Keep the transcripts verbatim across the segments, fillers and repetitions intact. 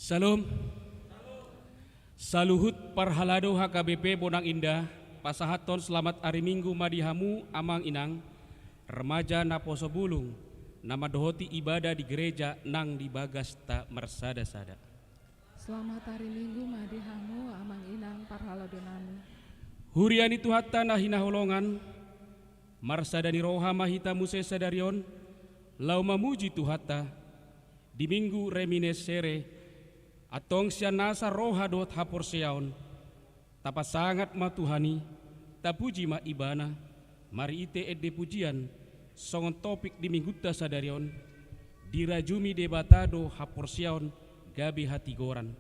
Syalom. Saluhut parhalado H K B P Bonang Indah, pasahathon selamat ari Minggu ma di hamu amang inang, remaja naposo bulung, na mandohoti ibadah di gereja nang di bagasta marsada-sada. Selamat ari Minggu ma di hamu amang inang parhaladonami. Huria ni Tuhanta na hinaholongan, marsada ni roha ma hita muse sadari on, laho mamuji Tuhanta, di Minggu Reminiscere, antong sian nasa roha dohot haporseaon, tapasangap ma Tuhan i, tapuji ma Ibana, marhite ende pujian, songon topik di Minggunta sadari on, dirajumi Debata do haporseaon gabe hatigoran.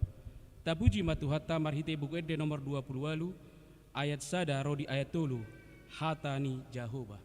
Tapuji ma Tuhanta marhite Buku Ende nomor dua pulu ualu, ayat sada ro di ayat tolu, hata ni Jahowa.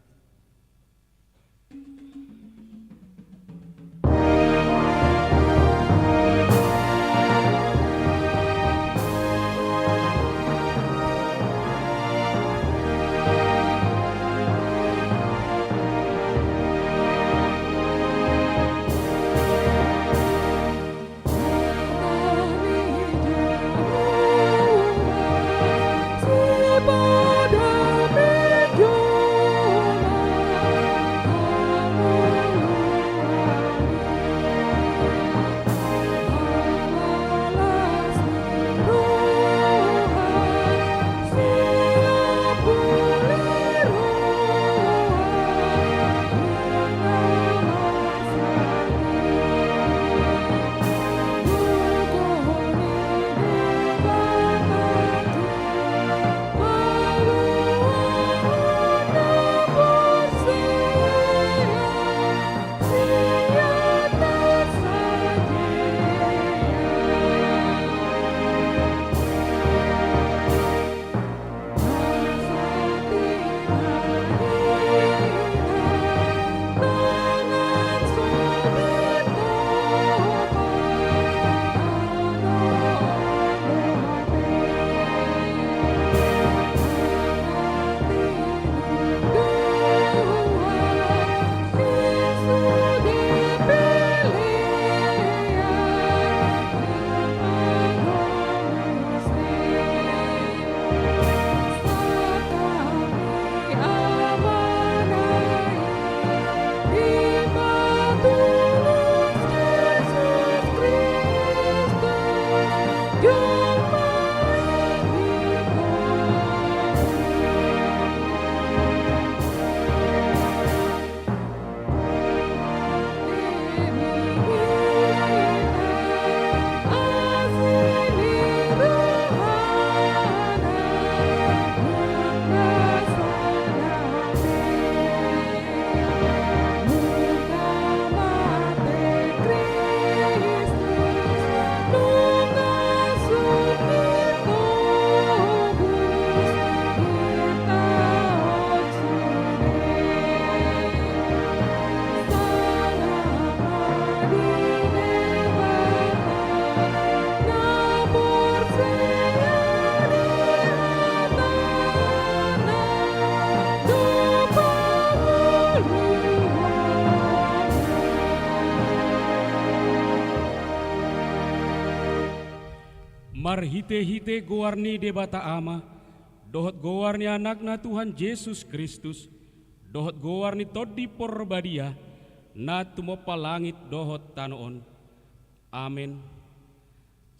Marhitehite goar ni Debata Ama, dohot goar ni Anakna Tuhan Jesus Kristus, dohot goar ni Tondi Porbadia, na tumompa langit dohot tano on. Amen.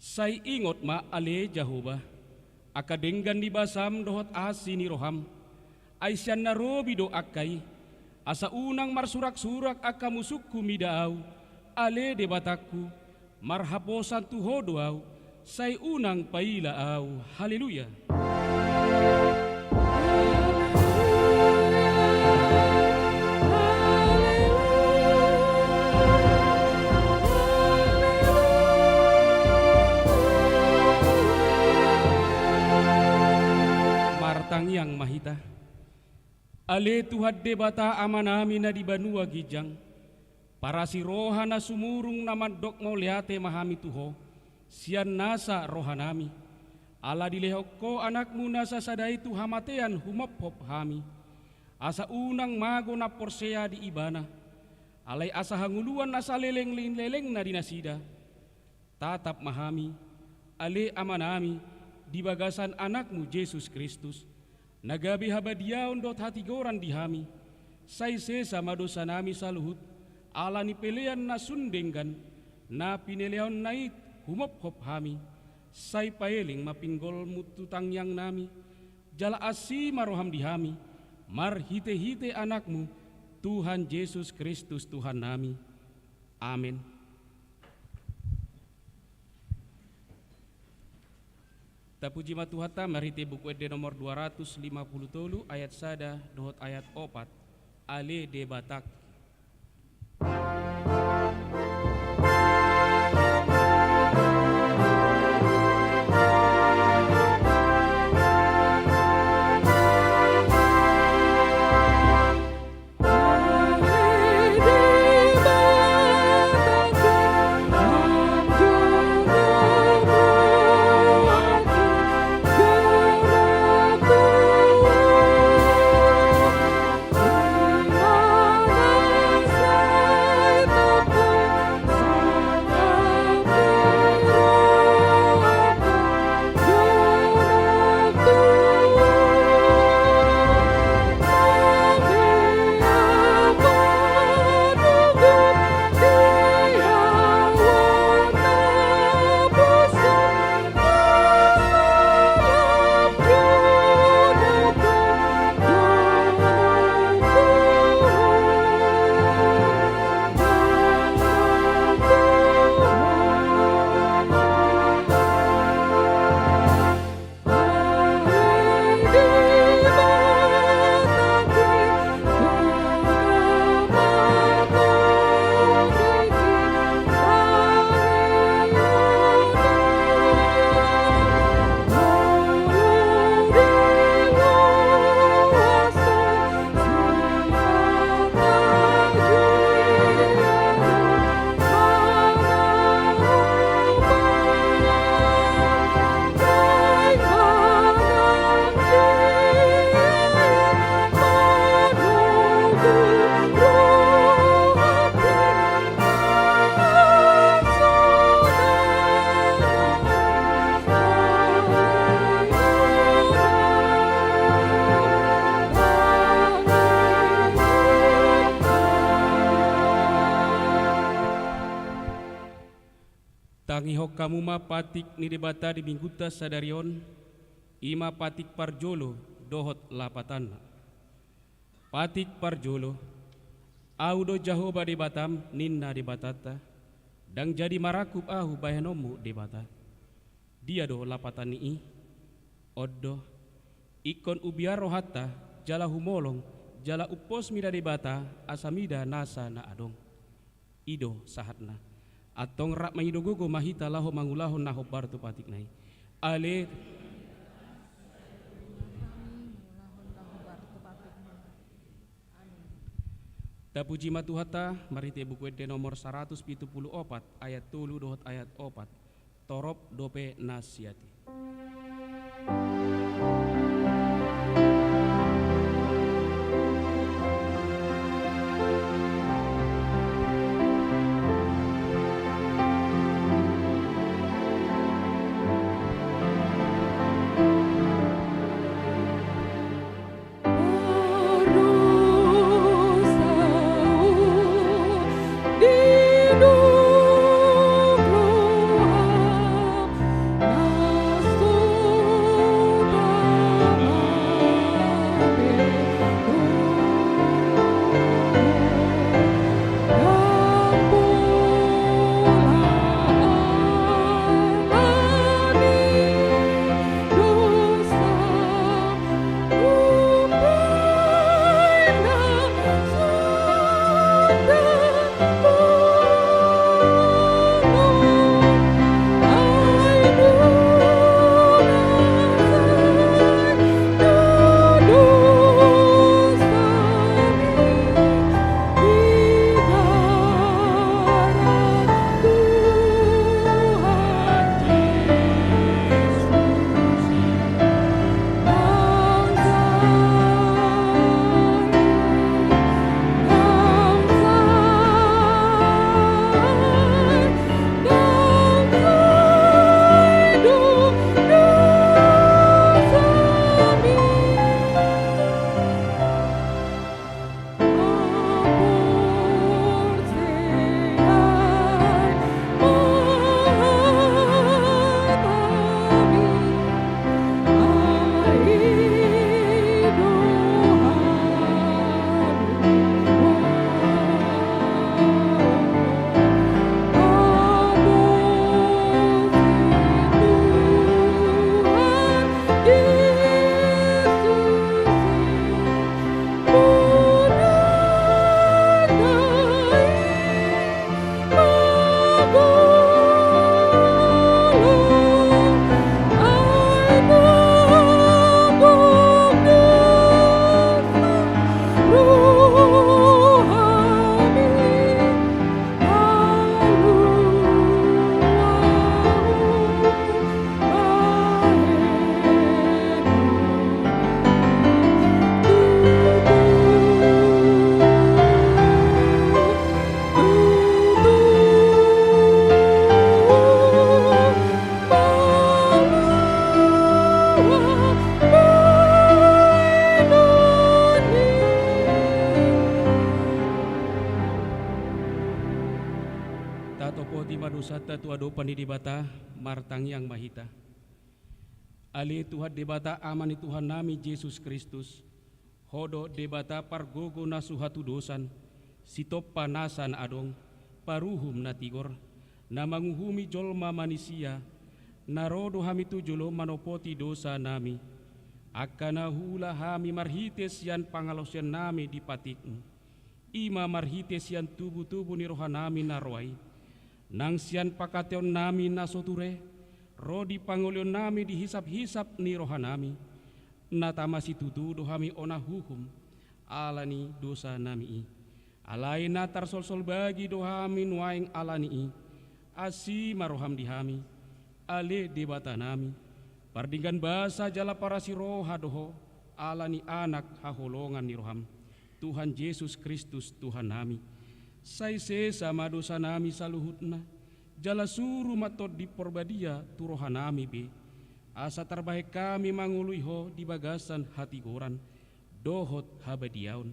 Sai ingot ma ale Jahowa, angka denggan ni basam dohot asi ni roham, ai sian na robi do angka i, asa unang marsurak-surak angka musungku mida au, ale Debatangku, marhaposan tu Ho do au, sai unang paila au. Haleluya. Martangiang ma hita. Ale Tuhan Debata Amanami na di banua ginjang, parasi roha na sumurung na mandok mauliate ma hami tu Ho, sian nasa rohanami. Ala dilehon Ho Anakmu na sasada i tu hamatean humophop hami, asa unang mago na porsea di Ibana, alai asa hangoluan na saleleng ni lelengna di nasida. Tatap ma hami, ale Amanami, di bagasan Anakmu Jesus Kristus, na gabe habadiaon dohot hatigoran di hami, sai sesa ma dosanami saluhut, ala ni pelean na sun denggan, na pineleanna i humophop hami, sai paeleng ma pinggolmu tu tangiangnami, jala asi ma roham di hami, marhitehite Anakmu, Tuhan Jesus Kristus Tuhannami. Amen. Tapuji ma Tuhanta marhite Buku Ende nomor dua ratus lima puluh tolu ayat sada dohot ayat opat. Ale Debatangki. Tangihon hamu ma patik ni Debata di minggunta sadari on, i ma patik parjolo dohot lapatanna. Patik parjolo. Ahu do Jahowa Debatam, ninna Debatanta, ndang jadi marangkup Ahu bahenonmu debata. Dia do lapatan ni i? On do, ingkon hubiar rohanta, jala humolong, jala umpos mida Debata, asa mida nasa na adong. I do sahatna. Antong rap mangido gogo ma hita laho mangulahon na hombar tu patikna i. Ale. Tapuji ma Tuhanta, marhite Buku Ende nomor saratus pitu pulu opat, ayat tolu dohot ayat opat. Torop dope na siat i. Padosa tu adopan ni Debata, martangiang ma hita. Ale Tuhan Debata, Ama ni Tuhannami Jesus Kristus, Ho do Debata pargogo na so hatudosan, sitompa nasa na adong, paruhum na tigor, na manguhumi jolma manisia, na ro do hami tu jolo manopoti dosanami, angka na huula hami marhite sian pangalaosiannami di patikmu. I ma marhite sian tubutubu ni rohanami na roa i, nang sian pangkataionnami na so ture, ro di pangolionnami di hisaphisap ni rohanami, na tama situtu do hami onak huhum, ala ni dosanami i. Alai na tarsolsol bagi do hami nuaeng ala ni i, asi ma roham di hami, ale Debatanami, pardenggan basa jala parasi roha do Ho, ala ni Anak haholongan ni roham, Tuhan Jesus Kristus Tuhannami. Sai sesa ma dosanami saluhutna, jala suru ma Tondi Porbadia tu rohanami be, asa tarbahen hami mangoloi Ho di bagasan hatigoran, dohot habadiaon,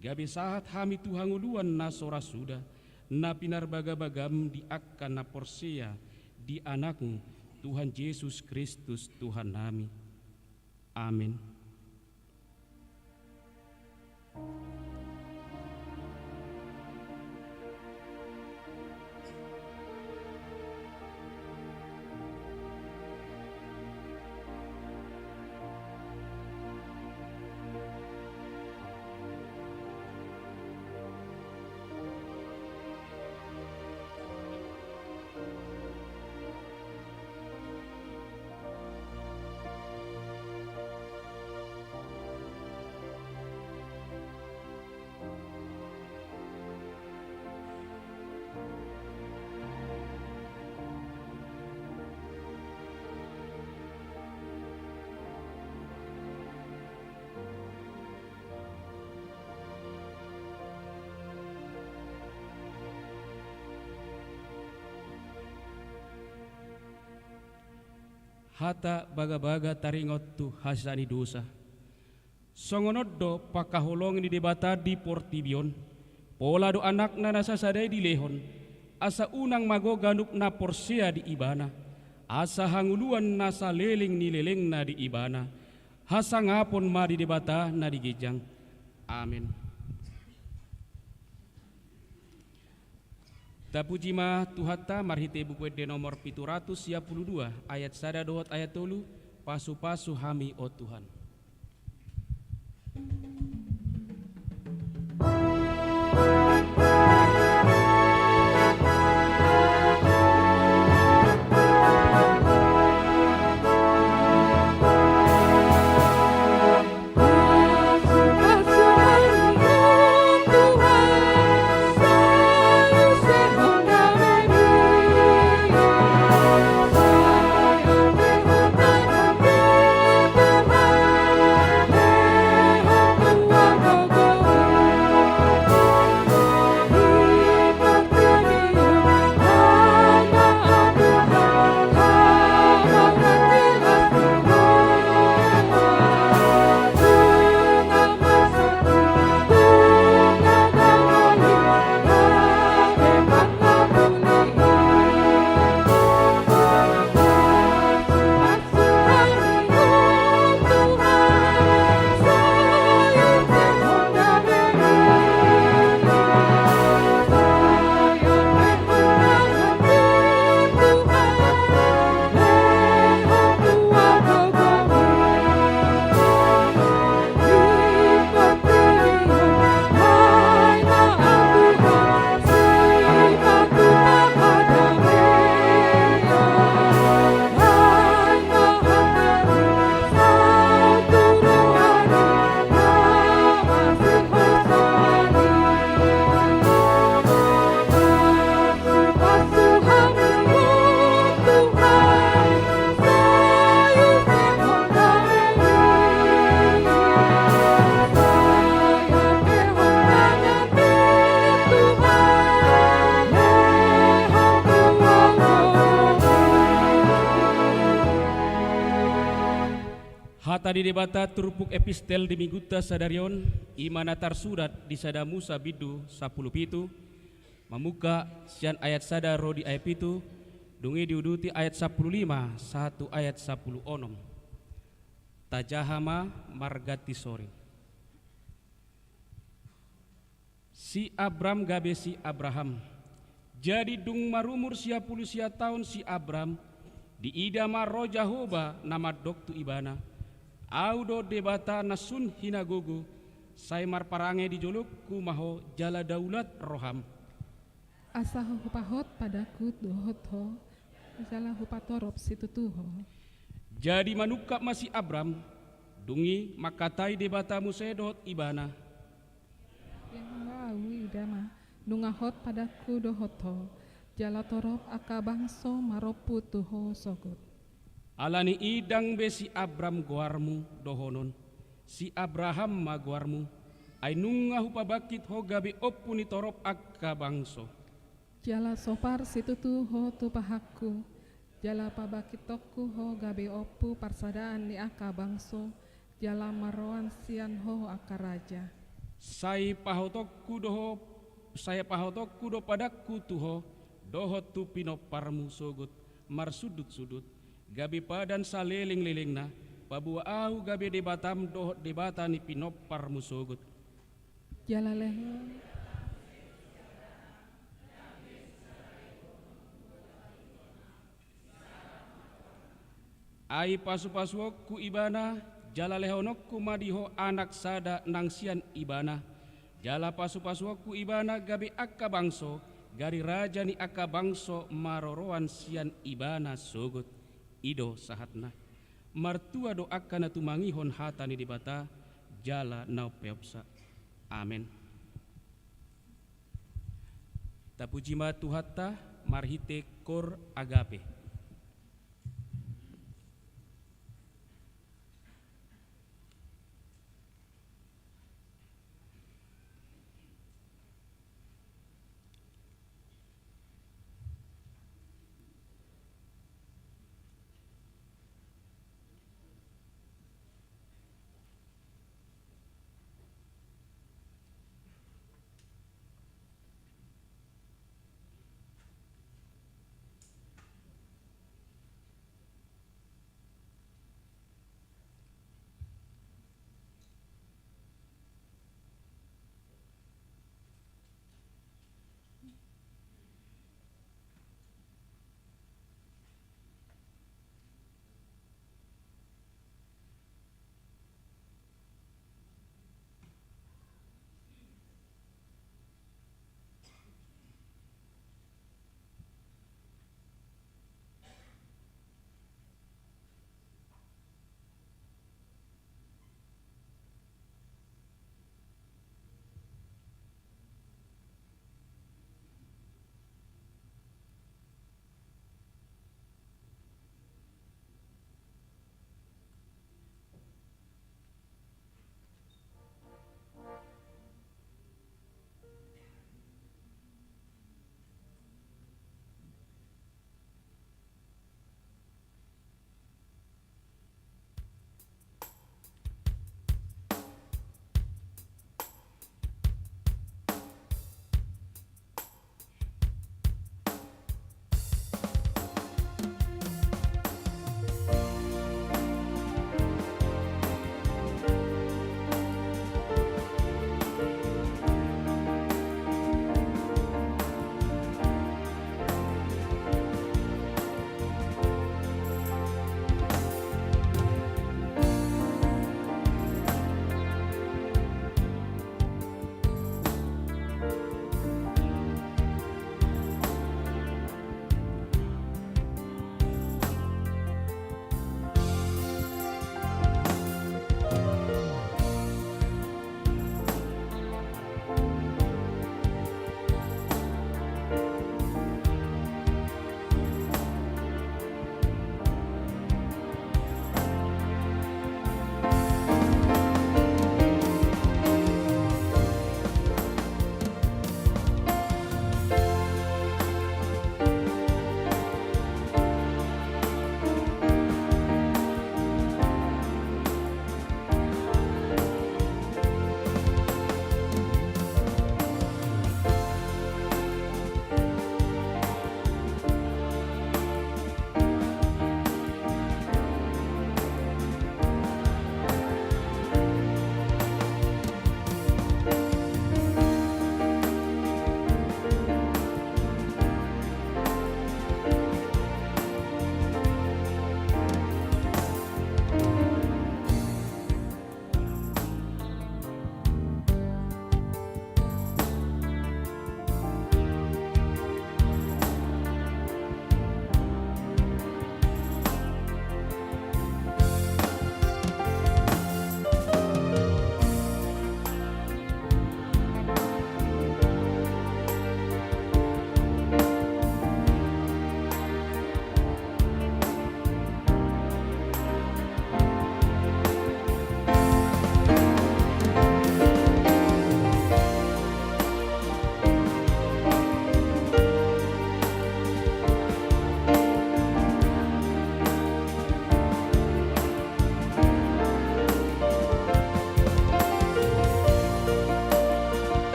gabe sahat hami tu hangoluan na so ra suda, na pinarbagabagam di angka na porsea di Anakmu, Tuhan Jesus Kristus Tuhannami. Amen. Hata bagabaga taringot tu hasesaan ni dosa. Songon on do pangkaholongi ni Debata di portibi on, pola do Anakna na sasada i dilehon, asa unang mago ganup na porsea di Ibana, asa hangoluan na saleleng ni lelengna di Ibana, hasangapon ma di Debata na di ginjang. Amen. Tapuji ma Tuhanta marhite Buku Ende nomor pitu ratus sia pulu dua, ayat sada dohot ayat tolu, pasupasu hami, o Tuhan. Hata ni Debata turpuk epistel di Minggunta sadari on, i ma na tarsurat di Sada Musa bindu sampulu pitu, Mamungka sian ayat sada ro di ayat pitu, dung i diuduti ayat sampulu lima sahat tu ayat sampulu onom. Tajaha ma marganti soring. Si Abram gabe si Abraham. Jadi dung marumur sia pulu sia taon si Abram, diida ma ro Jahowa na mandok tu ibana: Ahu do Debata na sun hinagogo, sai marparange di jolongku ma ho jala daulat roham. Asa hupahot padangku dohot ho, jala hupatorop situtu ho. Jadi manungkap ma si Abram, dung i mangkatai Debata muse dohot ibana: Ia ahu ida ma, nunga hot padangku dohot ho, jala torop angka bangso marompu tu ho sogot. Alani i ndang be si Abram goarmu dohonon, si Abraham ma goarmu, ai nunga hupabangkit ho gabe ompu ni torop angka bangso. Jala sopar situtu ho tu pahanku, jala pabangkitonku ho gabe ompu parsadaan ni angka bangso, jala marroan sian ho angka raja. Sai pahotonku do ho, sai pahotonku do padangku tu ho, dohot tu pinomparmu sogot marsundut-sundut, gabe padan salelenglelengna, paboa ahu gabe Debatam dohot Debata ni pinomparmu sogot. Jala lehon. Ai pasupasuonku ibana, jala lehononku ma di ho anak sada nang sian ibana. Jala pasupasuonku ibana gabe angka bangso, gari raja ni angka bangso maroroan sian ibana sogot. I do sahatna. Martua do angka na tumangihon hata ni Debata, jala na umpeopsa. Amen. Tapuji ma Tuhanta marhite Koor Agape.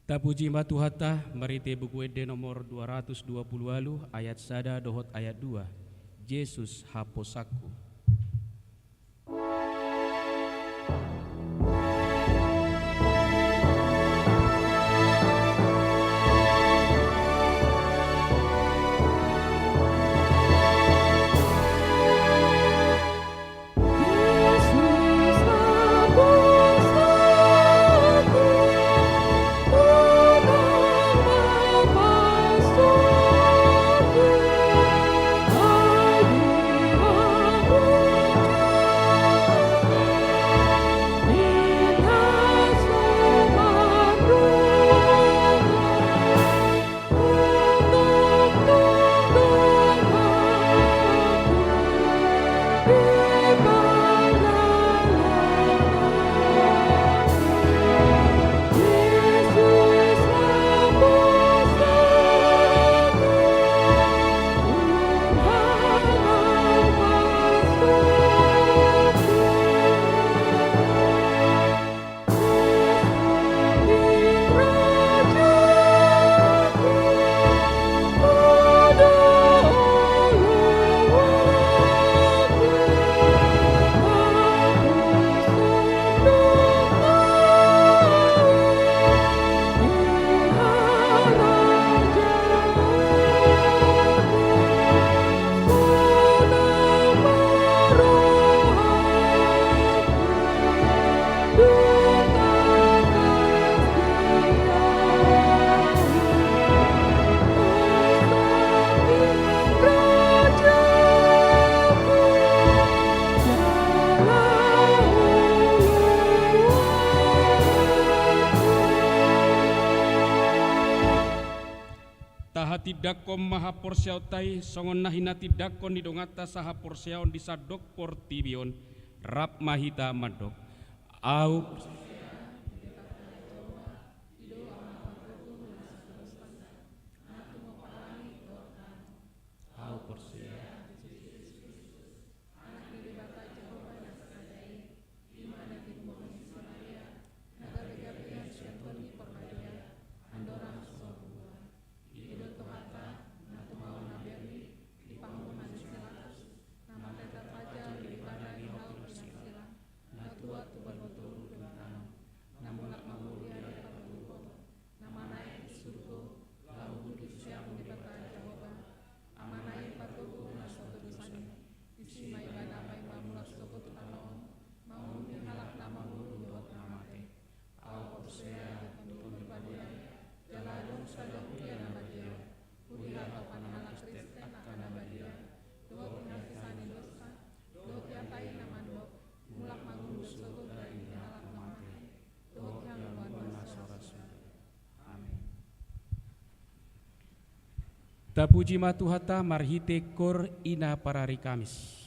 Tapuji ma Tuhanta, marhite Buku Ende nomor dua ratus dua puluh ualu, ayat sada dohot ayat dua. Jesus haposanku. Tahatindangkon ma haporseaonta i, songon na hinatindangkon ni donganta sahaporseaon di sandok portibi on, rap ma hita mandok. Ahu Ahu porsea. Anak ni Debata Jahowa na sasada i, i ma na tinumbohon ni si Maria, na gabe gabean sian Tondi Porbadia, andorang so buha. I do Tuhanta, na tumaon na berni, di panguruman ni si Pilatus, na mate tarpajal di ibana di hau pinarsilang, na tuat tu banua toru dung tano, na mulak mangolu di ari partoguhon, na manaek tu surgo, laho duduk sian Debata Jahowa. Amana i partoguhon na so tolu sani, disi ma ibana paima mulak sogot tu tano on, mangolui halak na mangolu dohot na mate. Ahu porsea tu Tondi Porbadia, jala adong sada huria na badia, huria patopan halak Kristen angka na badia, dohot di hasesaan ni dosa, dohot di hata i na mandok, mulak mangolu sogot dari ni halak na mate. Tapuji ma Tuhanta marhite kor ina parari Kamis.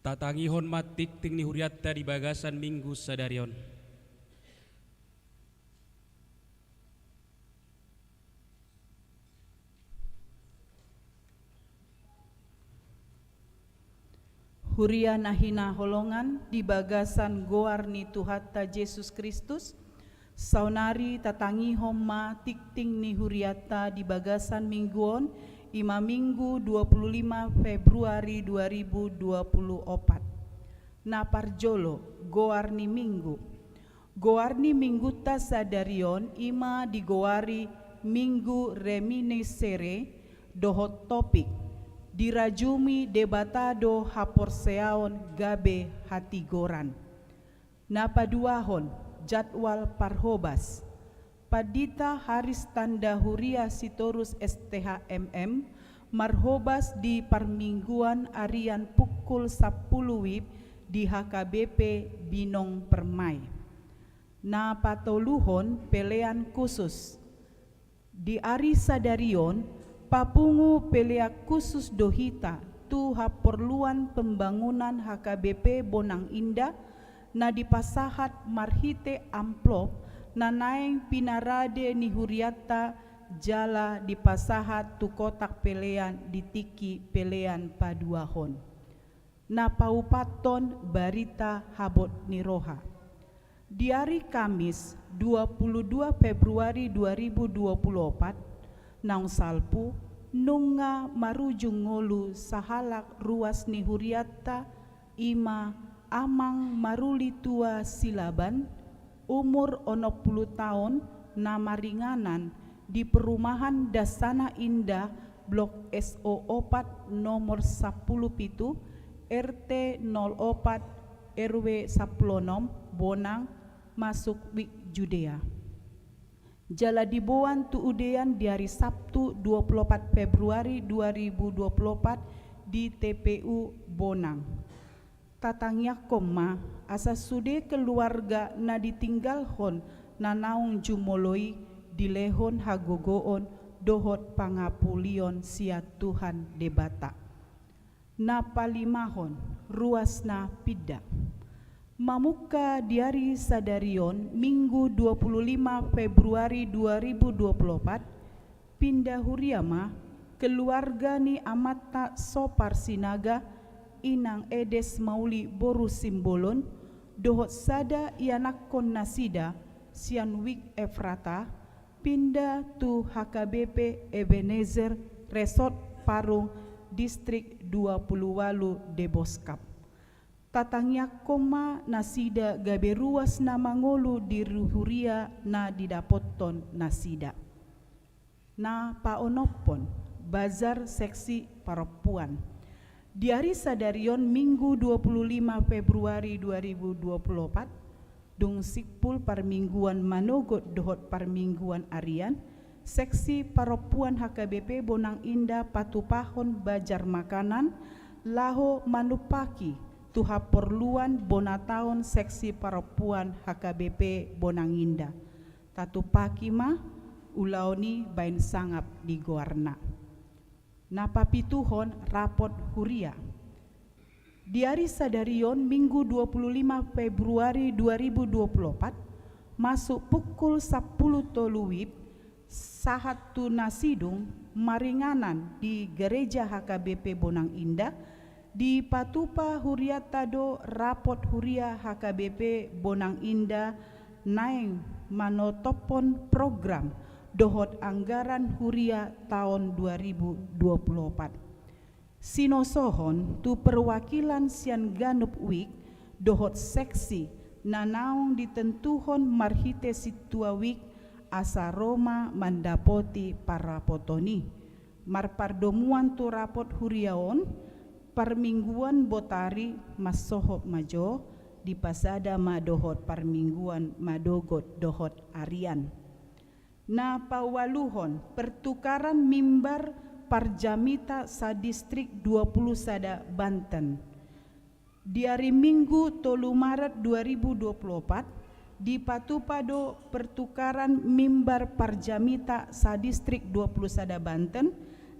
Tatangihon ma tingting ni hurianta di bagasan Minggu sadari on. Huria na hinaholongan di bagasan goar ni Tuhanta Jesus Kristus, saonari tatangihon ma tingting ni hurianta di bagasan Minggu on, i ma Minggu dua puluh lima Februari dua ribu dua puluh opat. Na parjolo, goar ni Minggu. Goar ni Minggunta sadari on i ma digoari Minggu Reminiscere dohot topik, dirajumi Debata do haporseaon gabe hatigoran. Na paduahon, jadwal parhobas. Pandita Haris Tanda Huria Sitorus S T H M M marhobas di parmingguan arian pukul sampulu wib di H K B P Binong Permai. Na patoluhon, pelean khusus. Di ari sadari on, papungu pelean khusus do hita tu haporluan pembangunan H K B P Bonang Indah, na dipasahat marhite amplop na naeng pinarade ni hurianta jala dipasahat tu kotak pelean di tingki pelean paduahon. Na paupathon, barita habot ni roha. Di ari Kamis dua puluh dua Februari dua ribu dua puluh opat, naung salpu, nunga marujung ngolu sahalak ruas ni hurianta, i ma Amang Maruli Tua Silaban, umur onom pulu taon, na maringanan di Perumahan Dasana Indah, Blok S O opat, nomor sampulu pitu, R T nol opat, R W sampulu onom, Bonang, Masuk Wik Judea. Jala diboan tu udean di ari Sabtu dua puluh opat Februari dua ribu dua puluh opat di T P U Bonang. Tatangiangkon ma asa sude keluarga na ditinggalhon na naung jumolo i dilehon hagogoon dohot pangapulion sian Tuhan Debata. Na palimahon, ruas na pinda. Mamungka di ari sadari on, Minggu dua puluh lima Februari dua ribu dua puluh opat, pinda huria ma keluarga ni amanta Sopar Sinaga, inang Edes Mauli boru Simbolon, dohot sada ianakkon nasida sian Wik Efrata, pinda tu H K B P Ebenezer, Resort Parung, Distrik dua puluh ualu Deboskap. Tatangiangkon ma nasida gabe ruas na mangolu di ru-, huria na didapothon nasida. Na paonomhon, bazar seksi parompuan. Di ari sadari on, Minggu dua puluh lima Februari dua ribu dua puluh opat, dung simpul parmingguan manogot dohot parmingguan arian, seksi parompuan H K B P Bonang Indah patupahon bazar makanan laho manumpaki tu haporluan bona taon seksi parompuan H K B P Bonang Indah. Tatupaki ma ulaon i baen sangap di goarna. Na papituhon, rapot huria. Di ari sadari on, Minggu dua puluh lima Februari dua ribu dua puluh opat, masuk pukul sampulu tolu wib, sahat tu na sidung maringanan di Gereja H K B P Bonang Indah, dipatupa hurianta do rapot huria H K B P Bonang Indah naeng manotophon program dohot anggaran huria taon dua ribu dua puluh opat. Sinosohon tu perwakilan sian ganup wik dohot seksi na naung ditentuhon marhite sintua wik asa ro ma mandapoti parapoton i. Marpardomuan tu rapot huria on, parmingguan botari mansohot ma jo, dipasada ma dohot parmingguan manogot dohot arian. Na paualuhon, pertukaran mimbar parjamita sadistrik dua puluh sada Banten. Di ari Minggu tolu Maret dua ribu dua puluh opat, dipatupa do pertukaran mimbar parjamita sadistrik dua puluh sada Banten,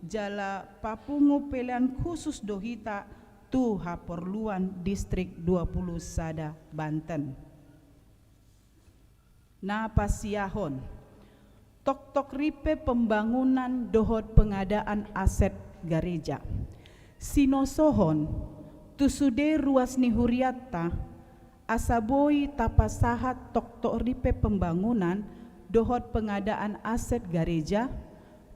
jala papungu pelean khusus do hita tu haporluan Distrik dua puluh sada Banten. Na pasiahon, toktok ripe pembangunan dohot pengadaan aset gareja. Sinosohon tu sude ruas ni hurianta, asa boi tapasahat toktok ripe pembangunan dohot pengadaan aset gareja,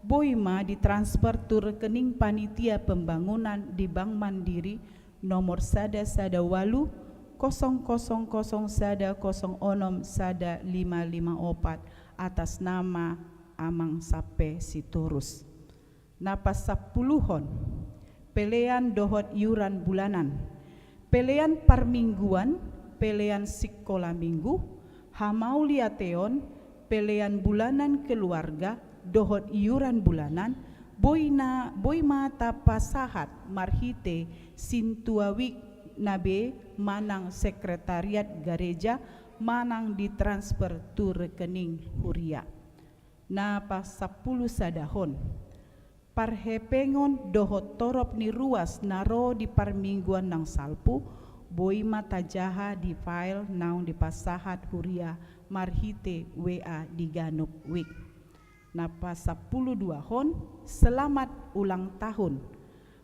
boi ma ditransfer tu rekening panitia pembangunan di Bank Mandiri nomor sada sada ualu, kosong kosong kosong sada kosong onom sada lima lima opat, atas nama Amang Sampe Sitorus. Na pasampuluhon, pelean dohot iuran bulanan, pelean parmingguan, pelean sikola minggu, hamauliateon, pelean bulanan keluarga, dohot iuran bulanan, boi na, boi ma tapasahat marhite sintua wik na be manang sekretariat gareja manang ditransfer tu rekening huria. Na pasampulusadahon, parhepengon dohot torop ni ruas na ro di parmingguan naung salpu, boi ma tajaha di file naung dipasahat huria marhite W A di ganup wik. Na pasampuluduahon, selamat ulang tahun.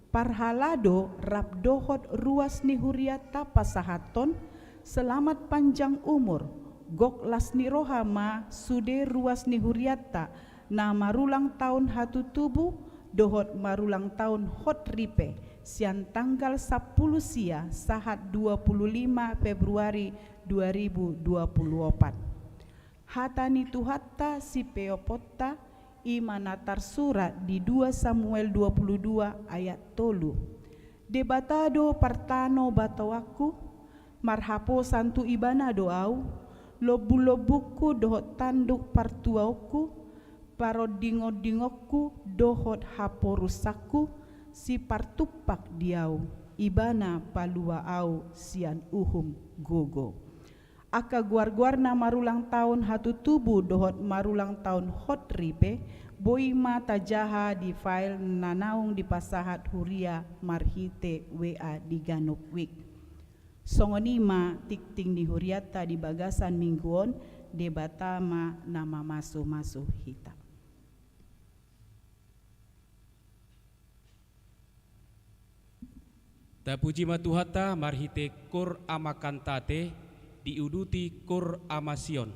Parhalado rap dohot ruas ni hurianta pasahathon selamat panjang umur, gok las ni roha ma sude ruas ni hurianta na marulang taon hatutubu dohot marulang taon hot ripe sian tanggal sampulu sia sahat dua puluh lima Februari dua ribu dua puluh opat. Hata ni Tuhanta sipeoponta, i ma na tarsurat di dua Samuel dua puluh dua ayat tolu. Debata do partano batoanku, marhaposan tu Ibana do au, lombulombungku dohot tanduk partuaonku, parondingondingonku dohot haporusanku, sipartumpak di au, Ibana palua au sian uhum gogo. Angka goargoar na marulang taon hatutubu dohot marulang taon hot ripe, boi ma tajaha di file na naung dipasahat huria marhite W A di ganup wik. Songon i ma tingting ni hurianta di bagasan minggu on, Debata ma na mamasumasu hita. Tapuji ma Tuhanta marhite Koor Ama Kantate, diuduti Koor Ama Sion.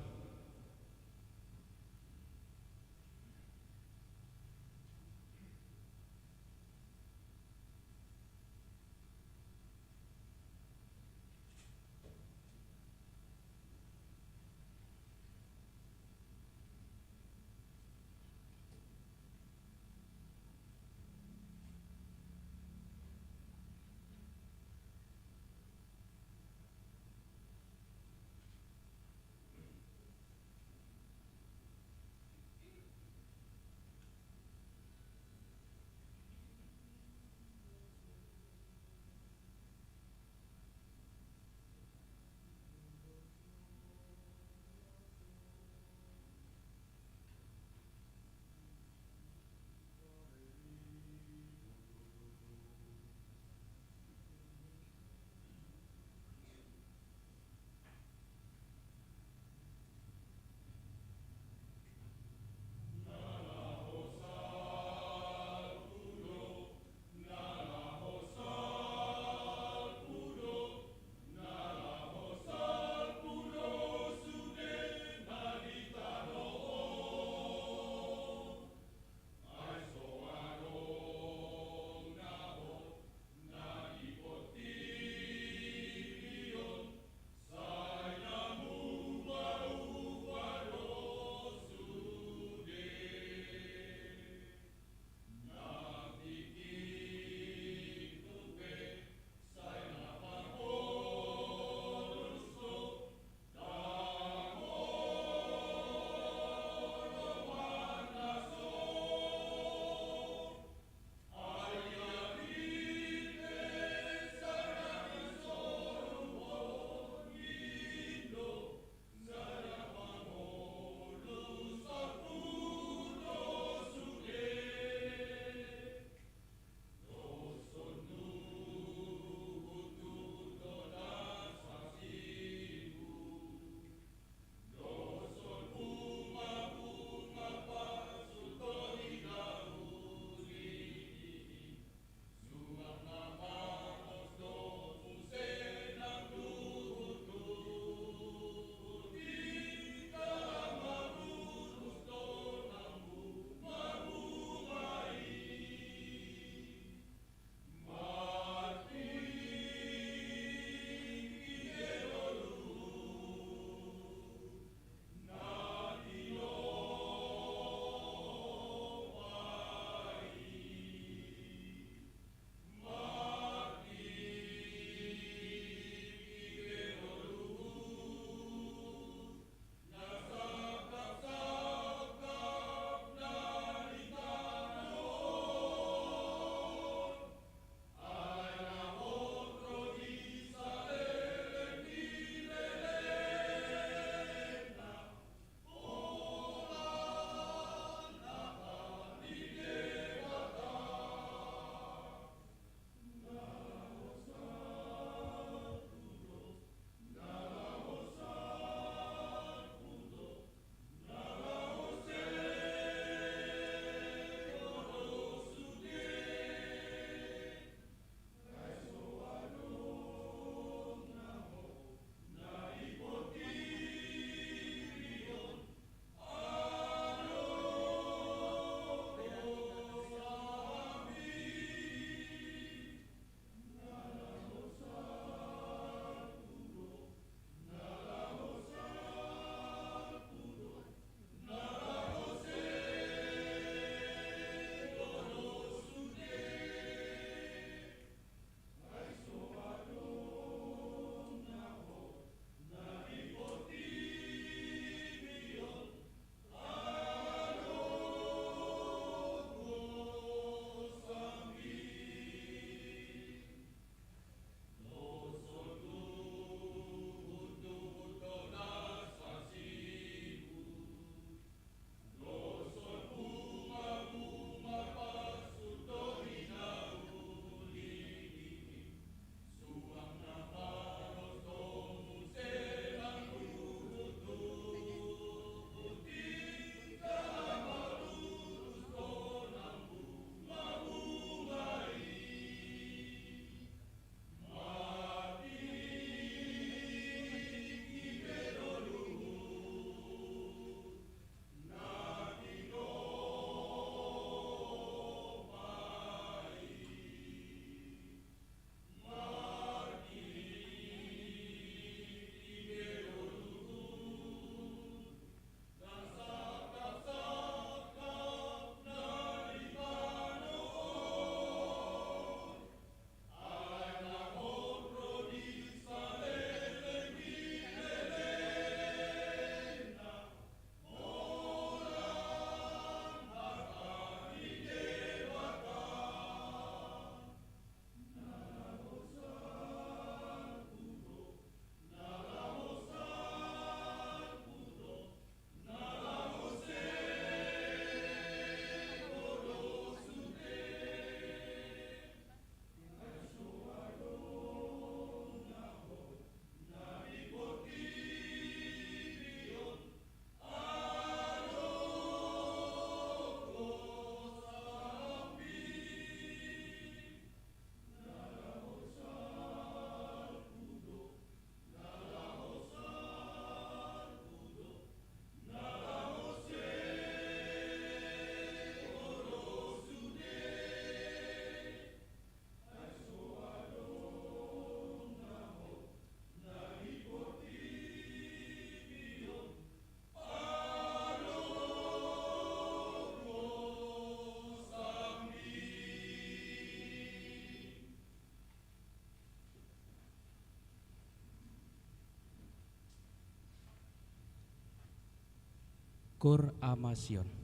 Kor Ama Sion.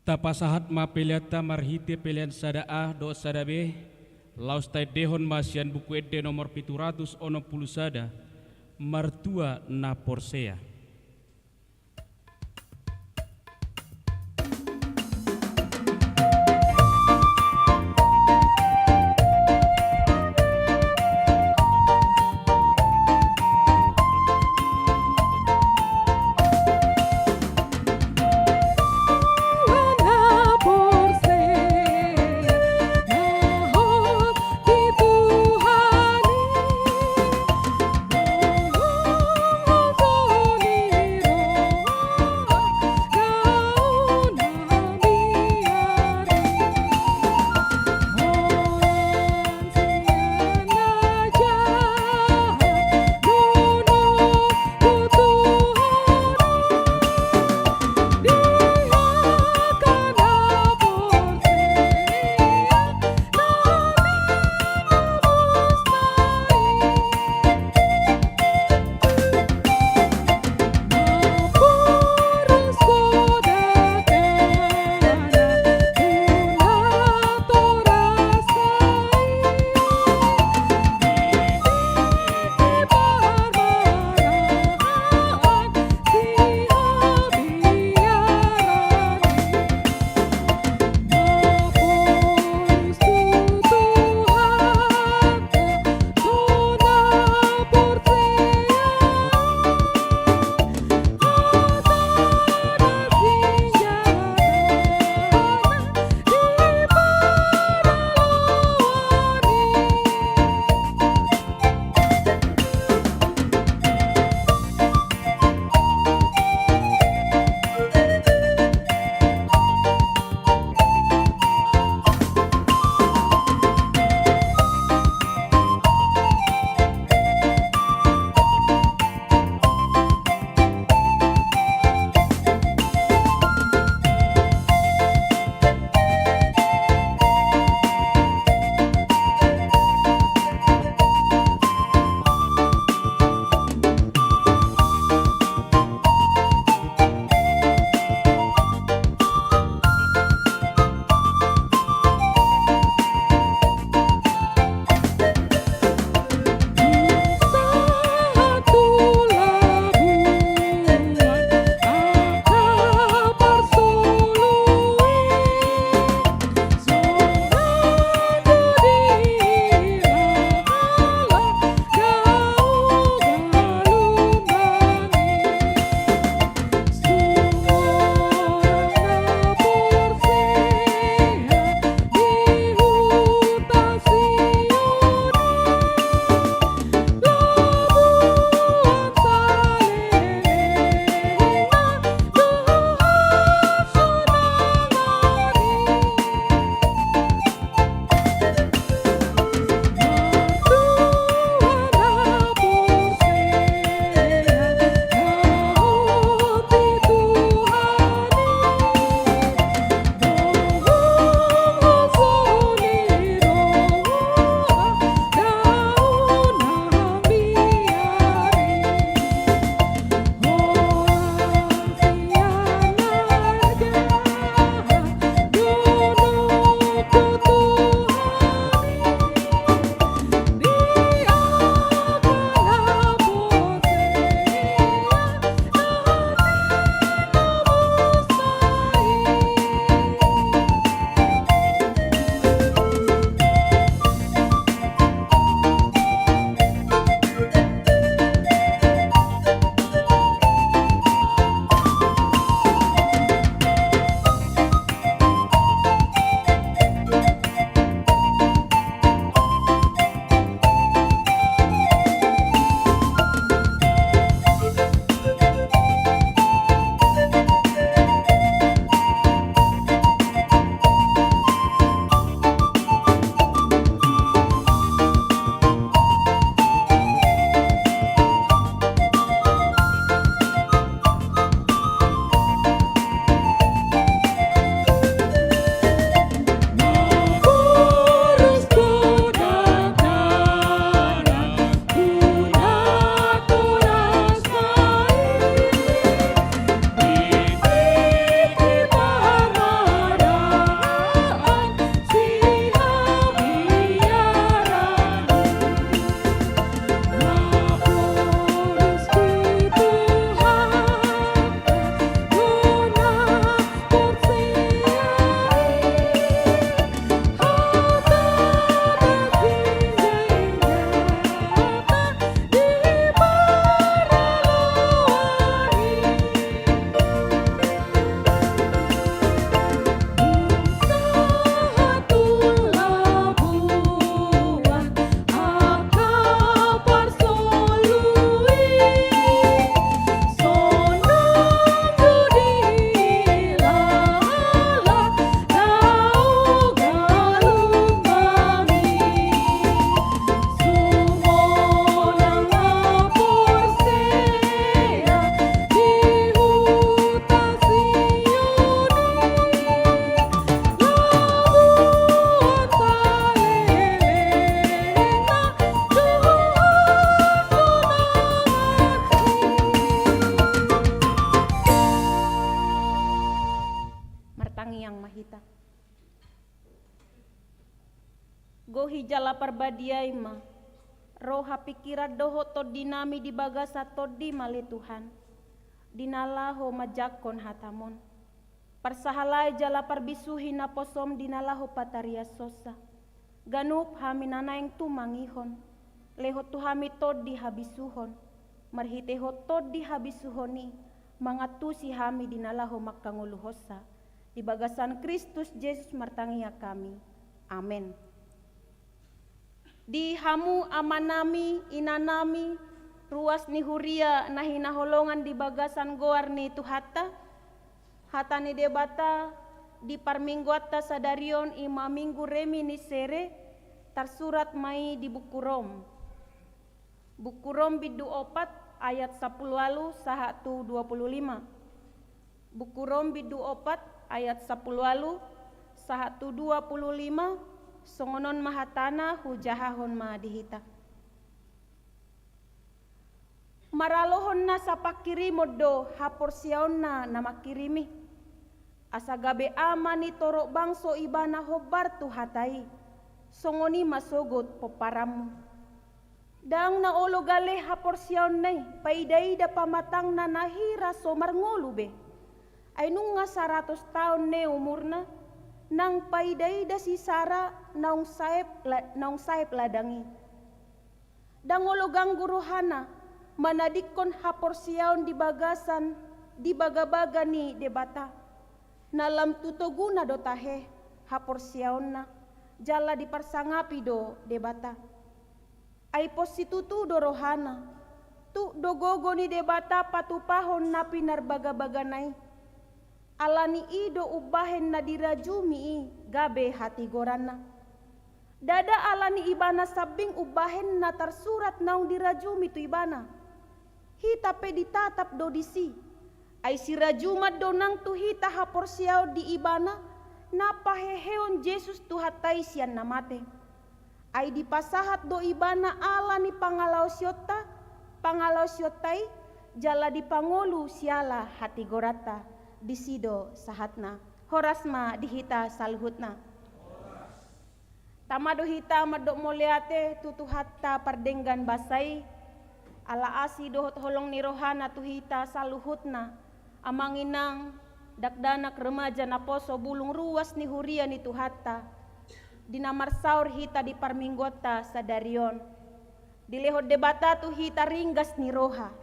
Tapasahat ma peleanta marhite pelean sada A dohot sada B, laos taendehon ma sian Buku Ende nomor pitu ratus onom pulu sada, Martua na porsea. Badia i ma, roha, pingkiran dohot tondinami di bagasan Tondim ale Tuhan, di na laho manjangkon hataMon. Parsahalai jala parbisuhi naposoM di na laho patariashonsa. Ganup hami na naeng tumangihon, lehon tu hami tondi habisuhon, marhitehon tondi habisuhon i mangantusi hami di na laho mangkangoluhonsa. Di bagasan Kristus Jesus martangiang hami. Amen. Di hamu amanami, inanami, ruas ni huria na hinaholongan di bagasan goar ni Tuhanta, hata ni Debata di parmingguanta sadari on i ma Minggu Reminiscere, tarsurat ma i di buku Rom. Buku Rom bindu opat ayat sampulu ualu sahat tu dua pulu lima. Buku Rom bindu opat ayat sampulu ualu sahat tu dua pulu lima, songon on ma hatana, hujahahon ma di hita. Maralohon nasa pangkirimon do haporseaonna na mangkirim i. Asa gabe ama ni torop bangso ibana hombar tu hata i, songon i ma sogot pomparanmu. Ndang na olo gale haporseaonna i, paida-ida pamatangna na hira so marngolu be. Ai nunga saratus taon ne umurna, nang paida-ida si Sara naung saep la-, naung saep ladang i. Ndang olo ganggu rohana manadingkon haporseaon di bagasan, di bagabaga ni Debata. Na lam tu toguna do tahe haporseaonna, jala diparsangapi do Debata. Ai pos situtu do rohana, tuk do gogo ni Debata patupahon na pinarbagabagana i. Ala ni i do umbahen na dirajumi i gabe hatigoranna. Ndada ala ni ibana sambing umbahen na tarsurat naung dirajumi tu ibana. Hita pe ditatap do disi. Ai sirajuman do nang tu hita haporseaon di ibana, na paheheon Jesus Tuhanta i sian na mate. Ai dipasahat do ibana ala ni pangalaosionta, pangalaosionta i, jala dipangolu siala hatigoranta. Disi do sahatna. Horas ma di hita saluhutna. Tama do hita mandok mauliate tu Tuhanta pardenggan basa i, ala asi dohot holong ni rohana tu hita saluhutna, amang inang, dakdanak, remaja, naposo, bulung, ruas ni huria ni Tuhanta, di na marsaor hita di parmingguanta sadari on. Dilehon Debata tu hita ringgas ni roha.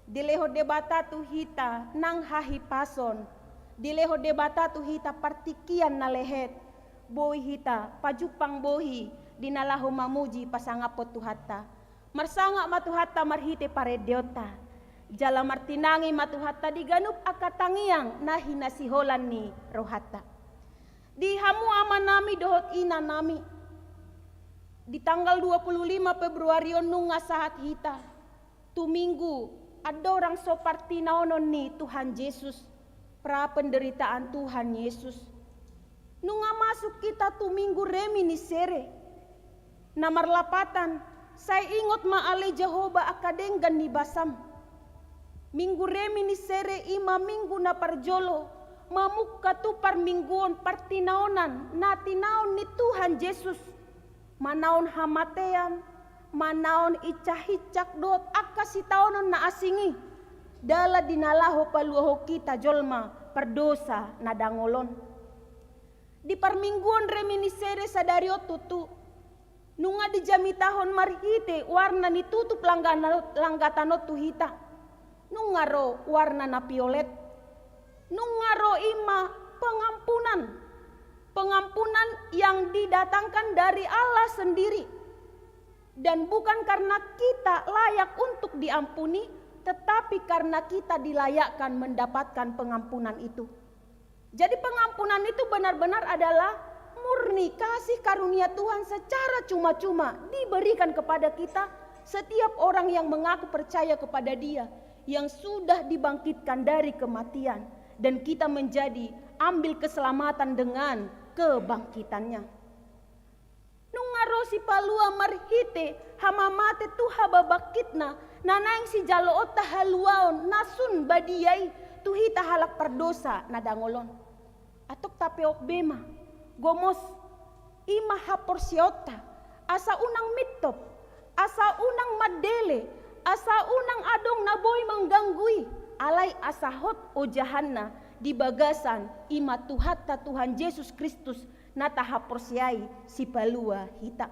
Dilehon Debata tu hita nang hahipason. Dilehon Debata tu hita partingkian na lehet. Boi hita pajumpang bohi di na laho mamuji pasangaphon Tuhanta. Marsangap ma Tuhanta marhite parendeonta. Jala martinangi ma Tuhanta di ganup angka tangiang na hinasiholan ni rohanta. Di hamu amanami dohot inanami, di tanggal dua puluh lima Februari on nunga sahat hita tu Minggu andorang so partinaonon ni Tuhan Jesus, pra penderitaan Tuhan Yesus. Nunga masuk hita tu Minggu Reminiscere. Na marlapatan, sai ingot ma ale Jahowa angka denggan ni basam. Minggu Reminiscere i ma minggu na parjolo mamungka tu parmingguon partinaonan na tinaon ni Tuhan Jesus. Manaon hamatean, manaon incak-incak dohot angka sitaonon na asing i, dalan di na laho paluahon hita jolma pardosa na dangol on. Di parmingguon Reminiscere sadari on tutu, nunga dijamitahon marhite warna ni tutup langgana-, langgatan on tu hita. Nunga ro warna na violet. Nunga ro i ma pengampunan. Pengampunan yang didatangkan dari Allah sendiri. Dan bukan karena kita layak untuk diampuni, tetapi karena kita dilayakkan mendapatkan pengampunan itu. Jadi, pengampunan itu benar-benar adalah murni kasih karunia Tuhan secara cuma-cuma diberikan kepada kita, setiap orang yang mengaku percaya kepada Dia, yang sudah dibangkitkan dari kematian, dan kita menjadi ambil keselamatan dengan kebangkitannya. Nunga ro Sipalua marhite hamamate tu hababangkitna, na naeng sijaloonta haluaon na sun badia i tu hita halak pardosa na dangol on. Antong tapeop be ma, gomos, i ma haporseaonta, Asa unang mintop, asa unang mandele, asa unang adong na boi mangganggu i, alai asa hot ojahanna di bagasan i ma Tuhanta Tuhan Jesus Kristus na tahaporseai sipalua hita.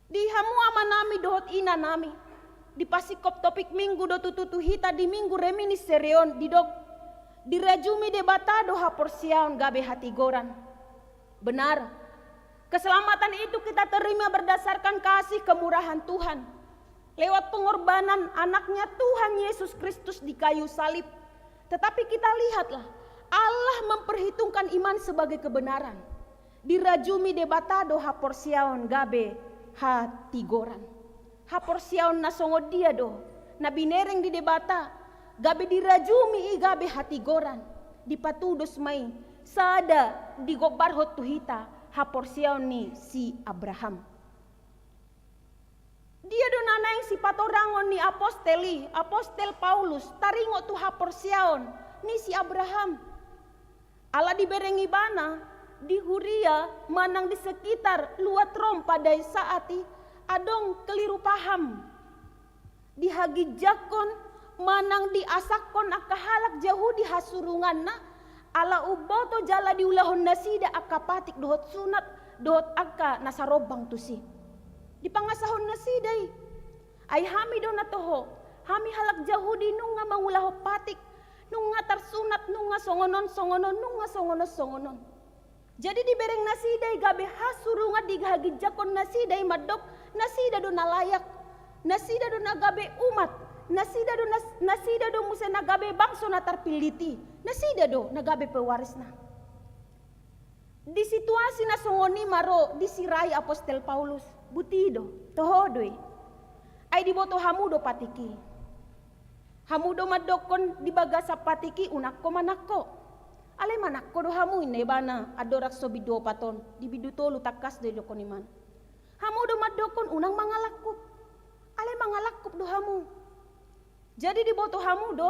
Di hamu amanami dohot inanami, dipasingkop topik minggu do tutu tu hita di minggu reminiscere on didok, dirajumi Debata do haporseaon gabe hatigoran. Benar, keselamatan itu kita terima berdasarkan kasih kemurahan Tuhan lewat pengorbanan anaknya Tuhan Yesus Kristus di kayu salib. Tetapi kita lihatlah, Allah memperhitungkan iman sebagai kebenaran. Dirajumi Debata do haporseaon gabe hatigoran. Haporseaon na songon dia do na binereng di Debata, gabe dirajumi i gabe hatigoran. Dipatudos ma i sada digombarhon tu hita haporseaon ni si Abraham. Dia do na naeng sipatorangon ni apostel i, apostel Paulus, taringot tu haporseaon ni si Abraham? Ala dibereng ibana di huria manang di sekitar luat Rom pada saat i adong keliru paham. Dihaginjangkon manang diasakkon angka halak Jahudi hasurunganna, ala umboto jala diulahon nasida angka patik dohot sunat dohot angka na sarombang tusi. Dipangasahon nasida i. Ai hami do na toho, hami halak Jahudi nunga mangulahon patik, nunga tarsunat, nunga songon on songon on, nunga songon on songon on. Jadi dibereng nasida i gabe hasurungan, dihaginjangkon nasida i mandok nasida do na layak, nasida do na gabe umat, nasida do nas-, nasida do muse na gabe bangso na tarpillit i, nasida do na gabe pewarisna. Di situasi na songon i ma ro disirai apostel Paulus, buti do, toho do i. Ai diboto hamu do patik i. Hamu do mandokkon di bagasan patik i unangko manangko. Alai manangko do hamu, inna ibana andorang so bindu opat on, di bindu tolu tangkas do didokkon ibana. Hamu do mandokkon unang mangalangkup. Alai mangalangkup do hamu. Jadi diboto hamu do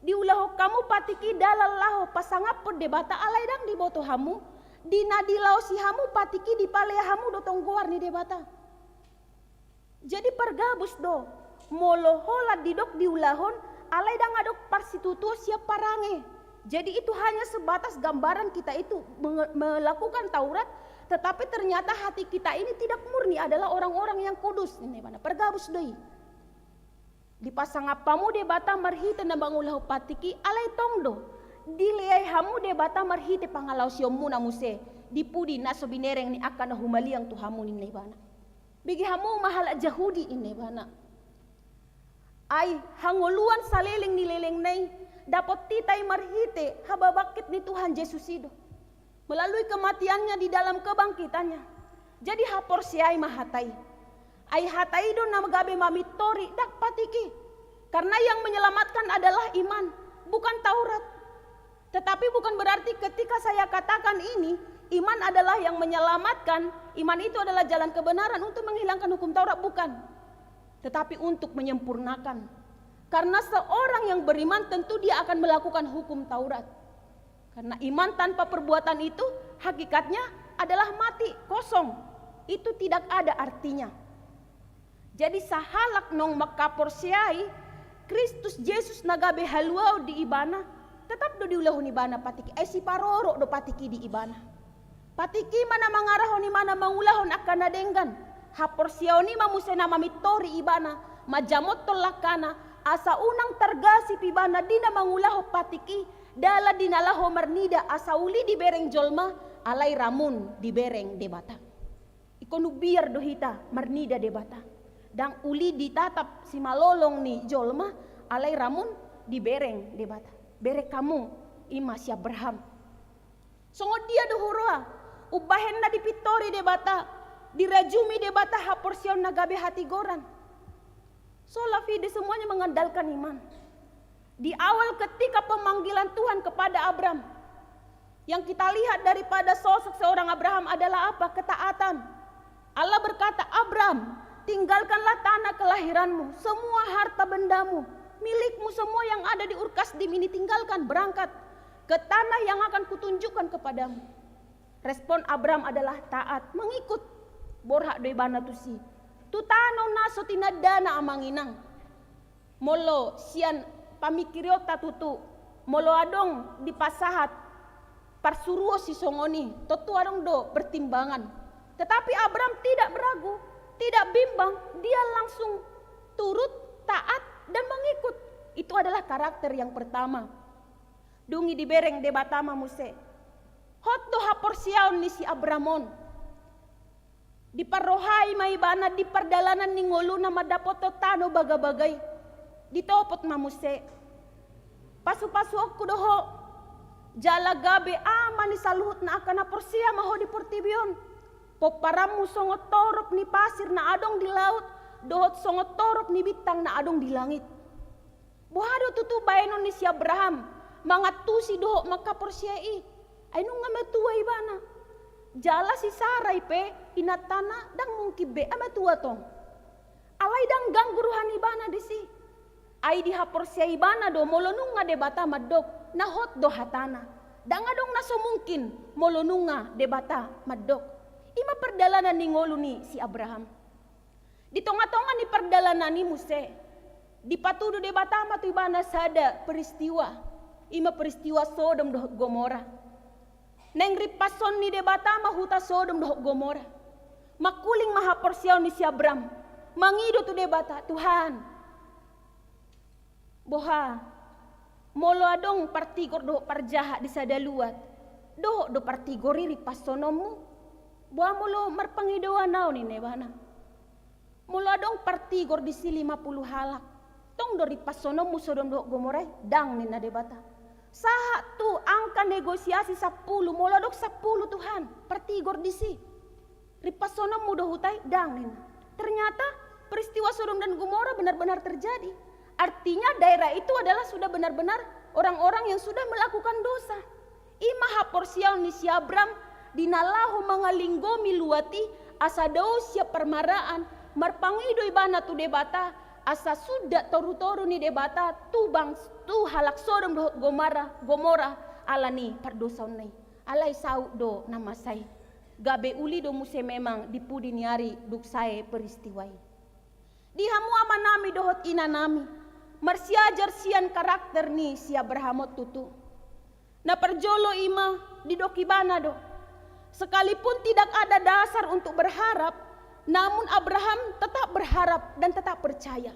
diulahon hamu patik i dalan laho pasangaphon Debata, alai ndang diboto hamu di na dilaosi hamu patik i dipalea hamu do tong goar ni Debata. Jadi pargabus do, molo holan didok diulahon, alai ndang adong parsitutuon sian parange. Jadi itu hanya sebatas gambaran kita itu menge-, melakukan Taurat, tetapi ternyata hati kita ini tidak murni, adalah orang-orang yang kudus. Ini mana pargabus do i. Dipasangap hamu Debata marhite na mangulahon patik i, alai tong do dileai hamu Debata marhite pangalaosionmuna muse di pudi na so binereng ni angka na humaliang tu hamu, ninna ibana. Bege hamu ma halak Jahudi, inna ibana. Ai hangoluan saleleng ni lelengna i dapot hita i marhite hababangkit ni Tuhan Jesus i do. Melalui kematian-Nya di dalam kebangkitan-Nya. Jadi haporseai ma hata i. Ai hata i do na gabe mamintori, ndang patik i. Karena yang menyelamatkan adalah iman, bukan Taurat. Tetapi bukan berarti ketika saya katakan ini, iman adalah yang menyelamatkan, iman itu adalah jalan kebenaran untuk menghilangkan hukum Taurat, bukan. Tetapi untuk menyempurnakan. Karena seorang yang beriman tentu dia akan melakukan hukum Taurat. Karena iman tanpa perbuatan itu hakikatnya adalah mati, kosong. Itu tidak ada artinya. Jadi sahalak naung mangkaporseai Kristus Jesus na gabe haluaon di ibana, tetap do diulahon ibana patik i, ai siparorot do patik i di ibana. Patik i ma na mangarahon ibana mangulahon angka na denggan. Haporseaon i ma muse na mamintori ibana manjamothon langkana, asa unang targasip ibana di na mangulahon patik i, dalan di na laho marnida, asa uli dibereng jolma, alai ramun dibereng Debata. Ingkon umbiar do hita marnida Debata. Ndang uli ditatap simalolong ni jolma, alai ramun dibereng Debata. Bereng hamu i ma si Abraham. Songon dia do huroa umbahen na dipintori Debata, dirajumi Debata haporseaon na gabe hatigoran. Sola fide, semuanya mengandalkan iman. Di awal ketika pemanggilan Tuhan kepada Abram, yang kita lihat daripada sosok seorang Abraham adalah apa? Ketaatan. Allah berkata, "Abram, tinggalkanlah tanah kelahiranmu, semua harta bendamu, milikmu, semua yang ada di Ur Kasdim ini, tinggalkan, berangkat ke tanah yang akan kutunjukkan kepadamu." Respon Abram adalah taat, mengikut. Borhat do ibana tusi tu tano na so tinandana, amang inang. Molo sian pamingkirionta tutu, molo adong dipasahat parsuruon sisongon i, tontu adong do pertimbangan. Tetapi Abraham tidak ragu, tidak bimbang, dia langsung turut, taat, dan mengikut. Itu adalah karakter yang pertama. Dung i dibereng Debata ma muse. Hot do haporseaon ni si Abraham on. Diparrohai ma ibana di pardalanan ni ngoluna mandapothon tano bagabaga i. Ditopot ma muse. Pasupasuonku do ho, jala gabe ama ni saluhut na angka na porsea ma ho di portibi on. Pomparanmu songon torop ni pasir na adong di laut, dohot songon torop ni bintang na adong di langit. Boha do tutu baenon ni si Abraham mangantusi dohot mangkaporseai? Ai nunga matua ibana. Jala si Sarai pe inantana ndang mungkin be matua tong. Alai ndang ganggu roha ni ibana disi. Ai dihaporseai ibana do molo nunga Debata mandok na hot do hatana. Ndang adong na so mungkin molo nunga Debata mandok. I ma pardalanan ni ngolu ni si Abraham. Di tongatonga ni pardalanan i muse, dipatudu Debata ma tu ibana sada peristiwa, i ma peristiwa Sodom dohot Gomora. Naeng rimpashon ni Debata ma huta Sodom dohot Gomora. Mangkuling ma haporseaon ni si Abraham, mangido tu Debata, Tuhan, boha, molo adong partigor dohot parjahat di sada luat, dohot do partigor i rimpashononmu? Boha molo marpangidoan ahu, ninna ibana. Molo adong partigor disi lima pulu halak, tong do rimpashononmu Sodom dohot Gomora i? Ndang, ninna Debata. Sahat tu angka negosiasi sampulu, molo adong sampulu Tuhan partigor disi, rimpashononmu do huta i? Ndang, ninna. Ternyata peristiwa Sodom dan Gomora benar-benar terjadi. Artinya daerah itu adalah sudah benar-benar orang-orang yang sudah melakukan dosa. I ma haporseaon ni si Abraham di na laho mangalinggomi luat i asa dao sian parmaraan, marpangido ibana tu Debata asa suda torutoru ni Debata tu bangs-, tu halak Sodom dohot Gomara-, Gomora ala ni pardosaonna i. Alai saut do na masa i. Gabe uli do muse memang di pudi ni ari dung sae peristiwa i. Di hamu amanami dohot inanami, marsiajar sian karakter ni si Abraham on tutu. Na parjolo i ma didok ibana do, sekalipun tidak ada dasar untuk berharap, namun Abraham tetap berharap dan tetap percaya.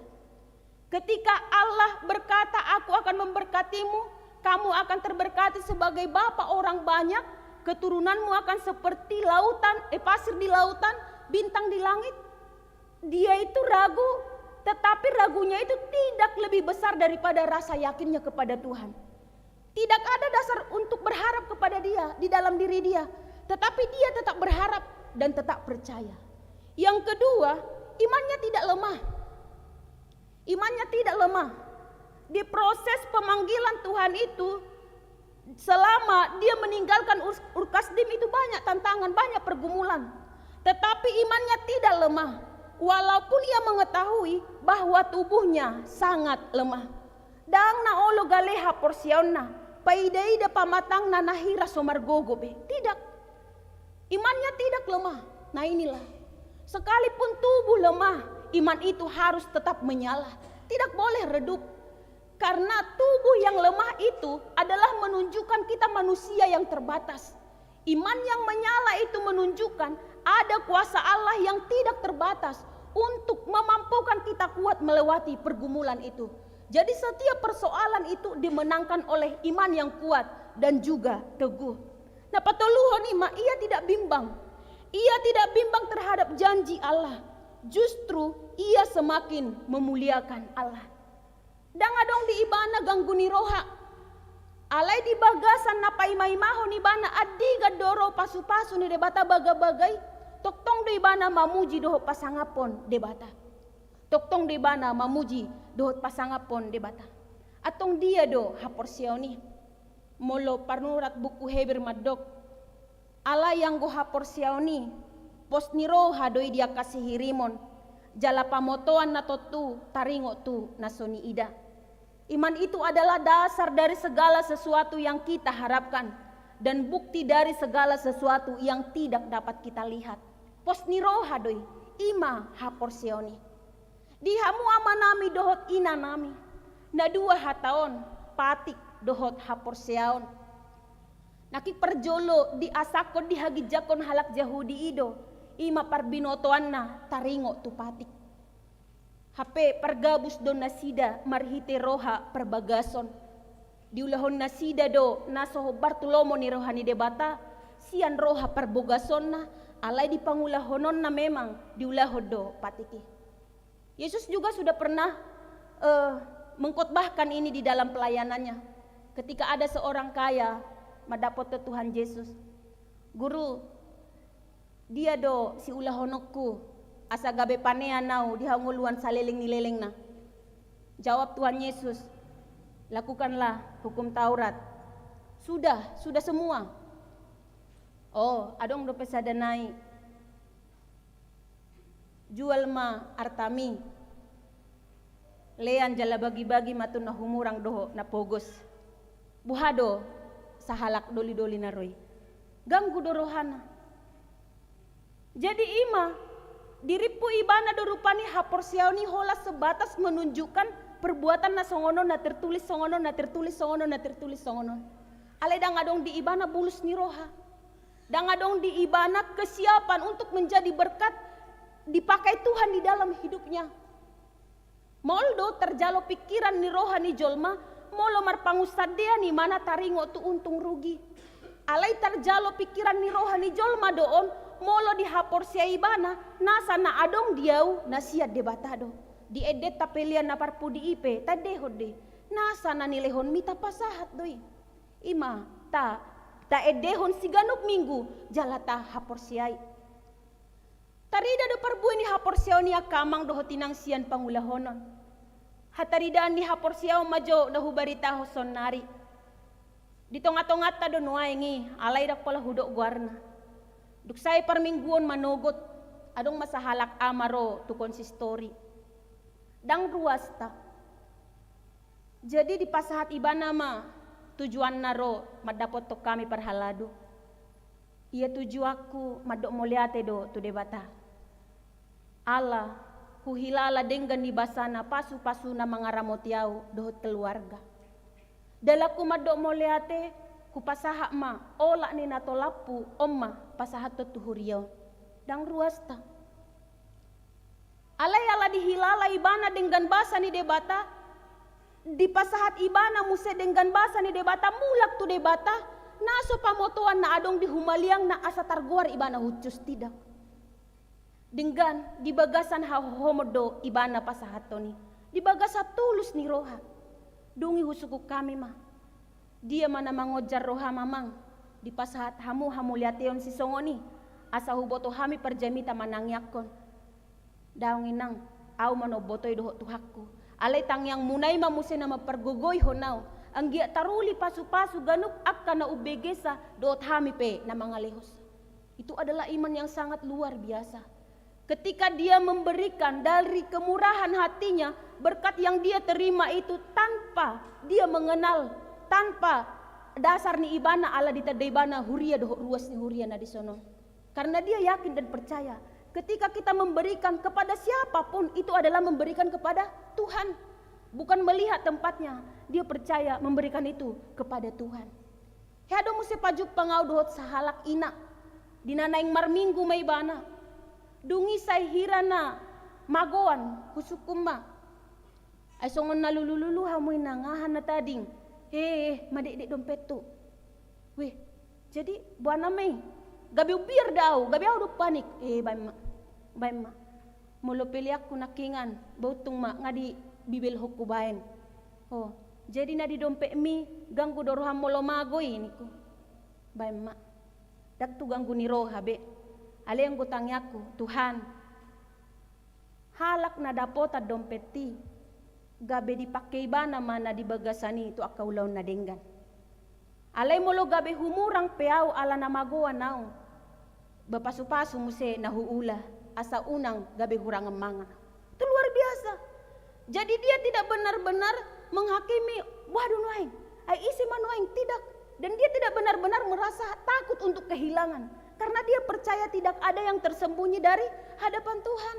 Ketika Allah berkata, "Aku akan memberkatimu, kamu akan terberkati sebagai bapa orang banyak, keturunanmu akan seperti lautan, eh, pasir di lautan, bintang di langit." Dia itu ragu, tetapi ragunya itu tidak lebih besar daripada rasa yakinnya kepada Tuhan. Tidak ada dasar untuk berharap kepada dia di dalam diri dia, tetapi dia tetap berharap dan tetap percaya. Yang kedua, imannya tidak lemah. Imannya tidak lemah. Di proses pemanggilan Tuhan itu, selama dia meninggalkan Ur-, Ur Kasdim itu banyak tantangan, banyak pergumulan. Tetapi imannya tidak lemah, walaupun ia mengetahui bahwa tubuhnya sangat lemah. Ndang na olo gale haporseaonna, paidaida pamatangna na hira so margogo be. Tidak. Imannya tidak lemah. Nah, inilah. Sekalipun tubuh lemah, iman itu harus tetap menyala. Tidak boleh redup. Karena tubuh yang lemah itu adalah menunjukkan kita manusia yang terbatas. Iman yang menyala itu menunjukkan ada kuasa Allah yang tidak terbatas untuk memampukan kita kuat melewati pergumulan itu. Jadi, setiap persoalan itu dimenangkan oleh iman yang kuat dan juga teguh. Na patoluhon i ma, ia tidak bimbang. Ia tidak bimbang terhadap janji Allah. Justru ia semakin memuliakan Allah. Ndang adong di ibana ganggu ni roha. Alai di bagasan na paimaimahon ibana andigan do ro pasupasu ni Debata bagabaga i, tongtong do ibana mamuji dohot pasangaphon Debata. Tongtong do ibana mamuji dohot pasangaphon Debata. Antong dia do haporseaon i? Molo panurat buku Heber mandok, ala ianggo haporseaon i, pos ni roha do i di angka sihirimon, jala pamotoan na tontu taringot tu na so niida. Iman itu adalah dasar dari segala sesuatu yang kita harapkan dan bukti dari segala sesuatu yang tidak dapat kita lihat. Pos ni roha do i, i ma haporseaon i. Di hamu amanami dohot inanami, na dua hata on, patik dohot haporseaon. Nangkin parjolo diasahon, dihaginjangkon halak Jahudi i do, i ma parbinotoanna taringot tu patik. Hape pargabus do nasida marhite roha parbagason. Diulahon nasida do na so hombar tu lomo ni roha ni Debata, sian roha parbagasonna, alai di pangulahononna memang diulahon do patik i. Yesus juga sudah pernah, eh, mengkhotbahkan ini di dalam pelayanannya. Ketika ada seorang kaya mandapot tu Tuhan Yesus, "Guru, dia do siulahononku, asa gabe panean au di hangoluan saleleng ni lelengna?" Jawab Tuhan Yesus, "Lakukanlah hukum Taurat." "Sudah, sudah semua." "Oh, adong dope sada nai. Jual ma artami, lean jala bagi-bagi ma tu na humurang dohot na pogos." Boha do sahalak doli-doli na ro i? Ganggu do rohana. Jadi i ma, dirimpu ibana do rupani haporseaon i holan sebatas menunjukkan perbuatan na songon on, na tertulis songon on, na tertulis songon on, na tertulis songon on. Alai ndang adong di ibana bulus ni roha. Ndang adong di ibana kesiapan untuk menjadi berkat dipakai Tuhan di dalam hidupnya. Maol do tarjalo pikiran ni roha ni jolma, molo marpangunsandean ibana taringot tu untung rugi. Alai tarjalo pikiran ni roha ni jolma do on, molo dihaporseai ibana, nasa na adong di ahu na sian Debata do. Di endenta pelean na parpudi i pe, taendehon do i. Nasa na nilehonmi tapasahat do i. I ma, ta, taendehon siganup minggu, jala tahaporseai. Tarida do parbue ni haporseaon i angka amang dohot inang sian pangulahonon. Hataridaan ni haporseaon ma jo na hubaritahon saonnari. Di tonga-tonganta do nuaeng i, alai ndang pola hudok goarna. Dung sae parmingguon manogot, adong ma sahalak ama ro tu konsistori. Ndang ruasta. Jadi dipasahat ibana ma tujuanna ro mandapothon hami parhalado. Ia tujuanku mandok mauliate do tu Debata. Ala, huhilala denggan ni basana pasu-pasuna mangaramoti ahu dohot keluarga. Dalanku mandok mauliate, hupasahat ma olat ni na tolaphu on ma pasahathon tu huria on. Ndang ruasta. Alai ala dihilala ibana denggan basa ni Debata, dipasahat ibana muse denggan basa ni Debata mulak tu Debata, na so pamotoan na adong di humaliangna asa targoar ibana hushus, tidak. Denggan di bagasan hahohomon do ibana pasahathon i, di bagasan tulus ni roha. Dung i husungkun hami ma. Dia ma na mangonjar roham amang, dipasahat hamu hamuliateon sisongon i, asa huboto hami parjamita manangiangkon. Daong inang, ahu ma na umboto i dohot Tuhanku. Alai tangiangmuna i ma muse na mampargogoihon ahu. Anggiat taruli pasu-pasu ganup angka na umbegeonsa dohot hami pe na mangalehosa. Itu adalah iman yang sangat luar biasa. Ketika dia memberikan dari kemurahan hatinya, berkat yang dia terima itu tanpa dia mengenal, tanpa dasar ni ibana ala ditanda ibana huria dohot ruas ni huria na dison on. Karena dia yakin dan percaya, ketika kita memberikan kepada siapapun, itu adalah memberikan kepada Tuhan. Bukan melihat tempatnya, dia percaya memberikan itu kepada Tuhan. Hea do muse pajumpang ahu dohot sahalak ina, di na naeng marminggu ma ibana. Dung i sai hira na magoan, husungkun ma. Ai songon na lulu-lulu hamu inang, aha na tading? He, madekdek dompethu. Weh, jadi boha nama i? Gabe umbiar do ahu, gabe ahu do panik. Eh, baen ma. Baen ma. Molo peleanku nangkiningan, ba untung ma, nga di bibelhon hubaen. Oh, jadi na di dompetmi ganggu do roham molo mago i ningku. Baen ma. Ndang tu ganggu ni roha be. Alai anggo tangiangku, Tuhan, halak na dapotan dompet i, gabe dipangke ibana ma na di bagasan i tu angka ulaon na denggan. Alai molo gabe humurang pe ahu ala na magoan ahu, ba pasu-pasu muse na huula, asa unang gabe hurangan mangan. Itu luar biasa. Jadi dia tidak benar-benar menghakimi, waduh nuaeng, ai ise ma nuaeng, tidak. Dan dia tidak benar-benar merasa takut untuk kehilangan. Karena dia percaya tidak ada yang tersembunyi dari hadapan Tuhan.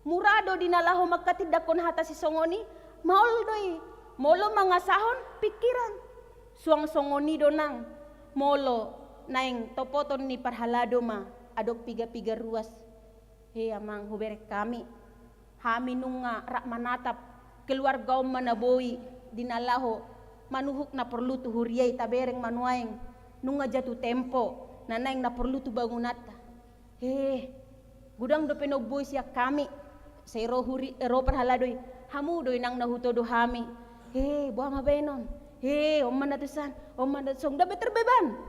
Mura do di na laho manghatindanghon hata sisongon i, maol do i, molo mangasahon pingkiran. Suang songon i do nang, molo naeng topoton ni parhalado ma adong piga-piga ruas. He amang, hubereng hami. Hami nunga rap manatap keluarga on ma na boi di na laho manuhuk na porlu tu huria i, tabereng ma nuaeng nunga jatuh tempo na naeng na porlu tu bangunanta. He, godang dope na umboi sian hami. Sai ro huri, ro parhalado i. Hamu do inang na hutodo hami. He, boha ma baenon? He, on ma na tusan, on ma na tuson. Ndang be terbeban.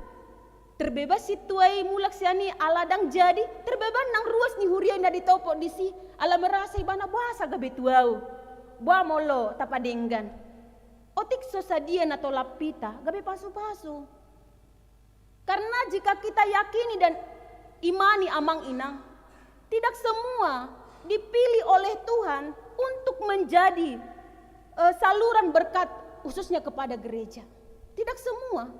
Terbeban sintua i mulak sian i ala ndang jadi, terbeban nang ruas ni huria i na ditopot disi, ala merasa ibana boasa gabe tu ahu. Boha molo tapadenggan. Otik so sadia na tolap hita, gabe pasu-pasu. Karena jika kita yakini dan imani amang inang, tidak semua dipilih oleh Tuhan untuk menjadi, eh, saluran berkat khususnya kepada gereja. Tidak semua.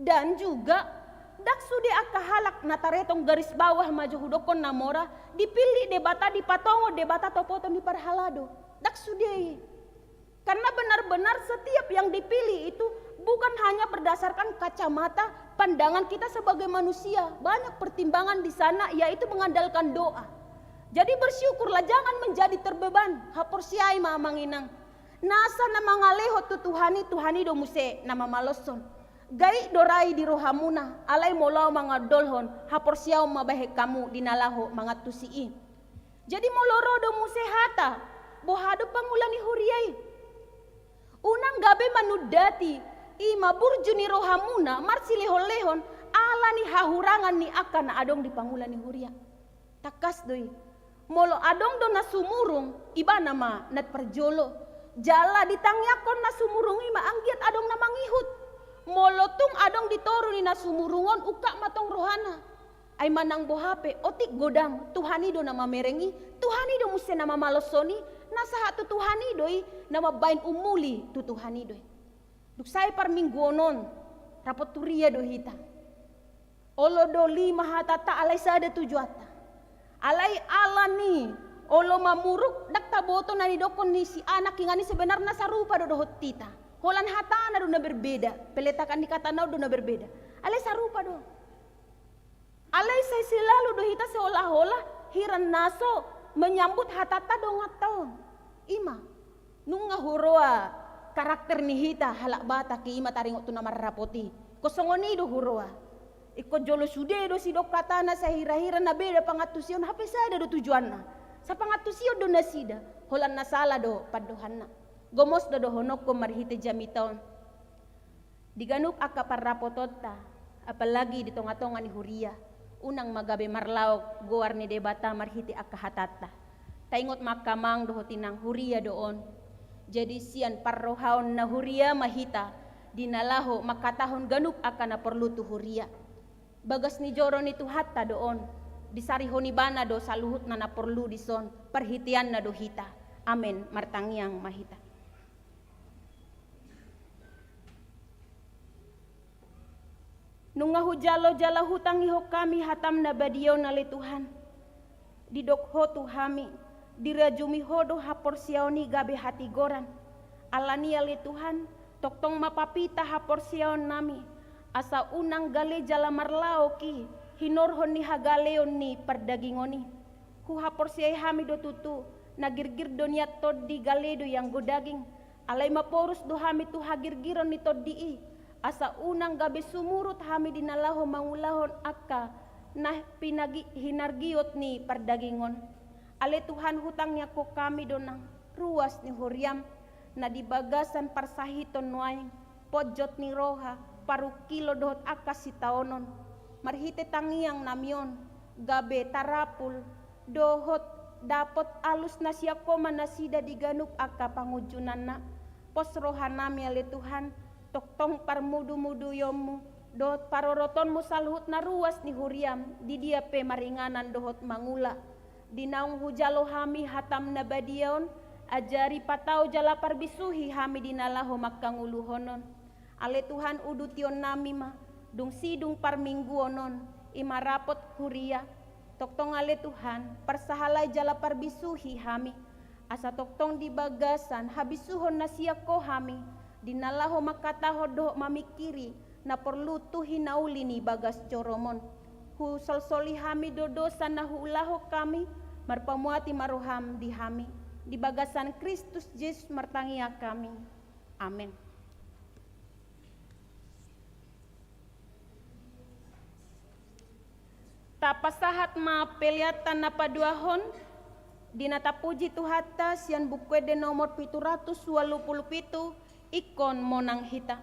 Dan juga, ndang sude angka halak na taretong garis bawah ma jo hudokkon na mora, dipilih Debata, dipatongon Debata topoton ni parhalado. Ndang sude i. Karena benar-benar setiap yang dipilih itu bukan hanya berdasarkan kacamata pandangan kita sebagai manusia. Banyak pertimbangan di sana, yaitu mengandalkan doa. Jadi bersyukurlah, jangan menjadi terbeban. Haporseai ma amang inang. Nasa na mangalehon tu Tuhan i, Tuhan i do muse na mamaloshon. Gabe do rai di rohamuna, alai molo ahu mangadophon, haporseaon ma bahen hamu di na laho mangantusi i. Jadi molo ro do muse hata, boha do pangula ni huria i? Unang gabe manundati, i ma burju ni rohamuna marsilehon-lehon ala ni hahurangan ni angka na adong di pangula ni huria. Tangkas do i. Molo adong do na sumurung, ibana ma na parjolo. Jala ditangiangkon na sumurung i ma anggiat adong na mangihut. Molo tung adong di toru ni na sumurung on, ungkap ma tong rohana. Ai manang boha pe, otik godang, Tuhan i do na mamereng i, Tuhan i do muse na mamaloshon i, na sahat tu Tuhan i do i, na mambahen umuli tu Tuhan i do i. Dung sae parmingguon on, rapot huria do hita. Olo do lima hatanta, alai sada tujuanta. Alai ala ni olo mamuruk, ndang taboto na nidokkon ni si anak ingan i, sebenarna sarupa do dohot hita. Holan hatana do na berbeda, peletakan ni katana do na berbeda. Alai sarupa do. Alai sai selalu do hita seolah-olah hiran na so menyambut hatanta donganta on. I ma. Nunga huroa karakter ni hita halak Batak i, i ma taringot tu na marrapot i. Ingkon songon i do huroa. Ingkon jolo sude do sidok hatana, sai hira-hira na beda pangantusion, hape sada do tujuanna. Sai pangantusion do nasida, holan na sala do pandohanna. Gomos do dohononku marhite jamita on. Di ganup angka parrapotonta, apalagi di tonga-tonga ni huria, unang ma gabe marlaok goar ni Debata marhite angka hatanta. Taingot ma angka amang dohot inang, huria do on. Jadi sian parrohaon na huria ma hita, di na laho mangkatahon ganup angka na porlu tu huria. Bagas ni joro ni Tuhanta do on, disarihon Ibana do saluhutna na porlu dison, parhiteanna do hita. Amen. Martangiang ma hita. Nunga hujalo jala hutangihon hami hataM na badia on, ale Tuhan. Didok Ho tu hami, dirajumi Ho do haporseaon i gabe hatigoran. Alani i, ale Tuhan, tongtong ma papita haporseaonnami, asa unang gale jala marlaok i hinorhon ni hagaleon ni pardagingon i. Huhaporseai hami do tutu, na girgir do nian tondi, gale do ianggo daging, alai maporus do hami tu hagirgiron ni tondi i, asa unang gabe sumurut hami di na laho mangulahon angka na pinagi-, hinargiot ni pardagingon. Ale Tuhan, hutangiangkon hami do nang ruas ni huriaM, na di bagasan parsahiton nuaeng, ponjot ni roha, parungkilon dohot angka sitaonon. Marhite tangiangnami on, gabe tarapul, dohot dapot alus na sian Ho ma nasida di ganup angka pangunjunanna. Pos rohanami, ale Tuhan, tongtong parmudu-muduonMu dohot parorotonMu saluhut na ruas ni huriaM, di dia pe maringanan dohot mangula. Di naung hujalo hami hataM na badia on, ajari, patau jala parbisuhi hami di na laho mangkanguluhon on. Ale Tuhan, udutionnami ma, dung sidung parmingguon on, I ma rapot huria, tongtong ale Tuhan, parsahalai jala parbisuhi hami, asa tongtong di bagasan habisuhon na sian Ho hami, di na laho mangkatahon dohot mamingkiri na porlu tu hinauli ni bagas joroMon. Husolsoli hami do dosa na huulahon hami, marpamuati ma rohaM di hami, di bagasan Kristus Jesus martangiang hami. Amen. Tapasahat ma pelean na paduahon, di na tapuji Tuhanta sian Buku Ende nomor pitu ratus ualu pulu pitu, ingkon monang hita.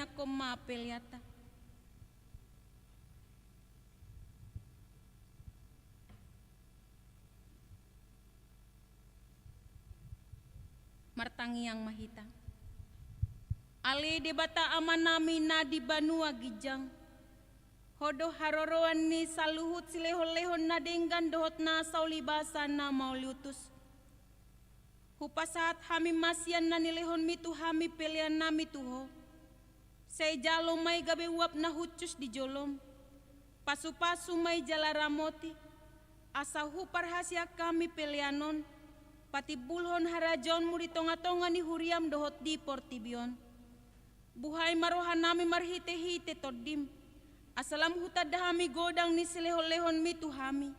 Tangiangkon ma peleanta. Martangiang ma hita. Ale Debata Amanami na di banua ginjang, Ho do haroroan ni saluhut silehonlehon na denggan dohot na saulibasa na mauliutus. Hupasahat hami ma sian na nilehonmi tu hami peleannami tu Ho. Sai jalo ma i gabe uap na hushus di jolom. Pasupasu ma i jala ramoti, asa huparhaseang hami pelean on, patimbulhon harajaonmu di tongatonga ni huriam dohot di portibi on. Buhai ma rohanami marhitehite Tondim, asa lam hutanda hami godang ni silehonlehonmi tu hami,